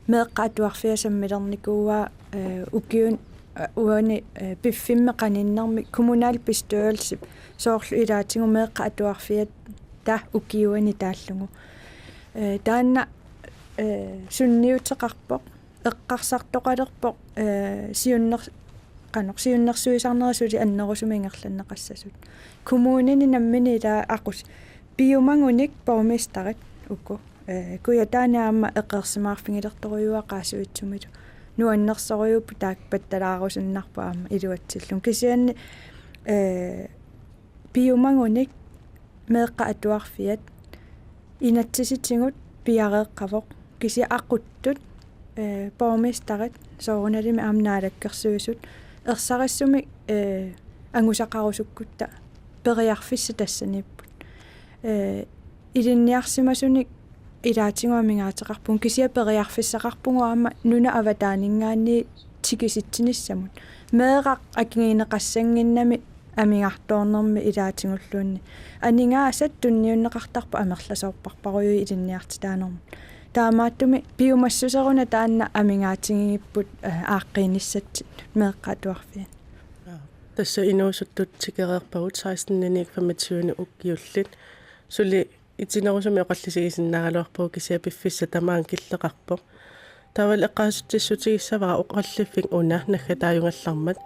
meeqqat atuarfiat sammilernikuuaa, ee, ukiun-, ee, uani, ee, piffimmi qaninnermi kommunalbestyrelsip soorlu ilaatigut meeqqat atuarfiata ukiuani taallugu. Ee, taanna, ee, sunniuteqarpoq, eqqarsartoqalerpoq, ee, siunner-, qanoq siunnersuisarnerit suli annerusumik ingerlanneqassasut. Kommunini nammineq ilaa aqut piumagunik borgmesterit uku. Ee, Kujataani aamma eqeersimaarfigilertorujuuaa Qaasuitsumilu. Nuannersorujuupput taakku pattalaarusunnarput aamma iluatsillugu. Kisianni, ee, piumagunik meeqqat atuarfiat inatsisitigut piareeqqavoq. Kisianni aquttut, ee, borgmesterit soorunalimi aamma naalakkersuisut ersarissumik, ee, angusaqarusukkutta periarfissat tassaniipput. Ee, ilinniarsimasunik ilaatigut amigaateqarpugut, kisianni periarfissaqarpugut aamma nunap avataaninngaanniit tikisitsinissamut. Meeraq akigineqassannginnami amigartoornermi ilaatigulluunniit. Aningaasat tunniunneqartarput amerlasoorparparujuit ilinniartitaanermut. Taamaattumik piumassuseruna taanna amigaatigigipput, ee, aaqqiinissatsinnut meeqqat atuarfianni. Tassa inuusuttut tikereerpagut seksten-inik femogtyve-nik ukiullit. Suli itinerusumik oqallisigisinnaagaluarpugut, kisianni piffissaq tamaanga killeqarpoq. Taavalu eqqaasitsissutigissavara oqalliffik una naggataajugallarmat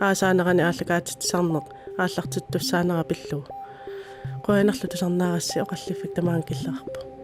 aasaanerani aallakaatitsisarneq aallartittussaanera pillugu. Qujanarlu tusarnaarassi, oqalliffik tamaanga killeqarpoq.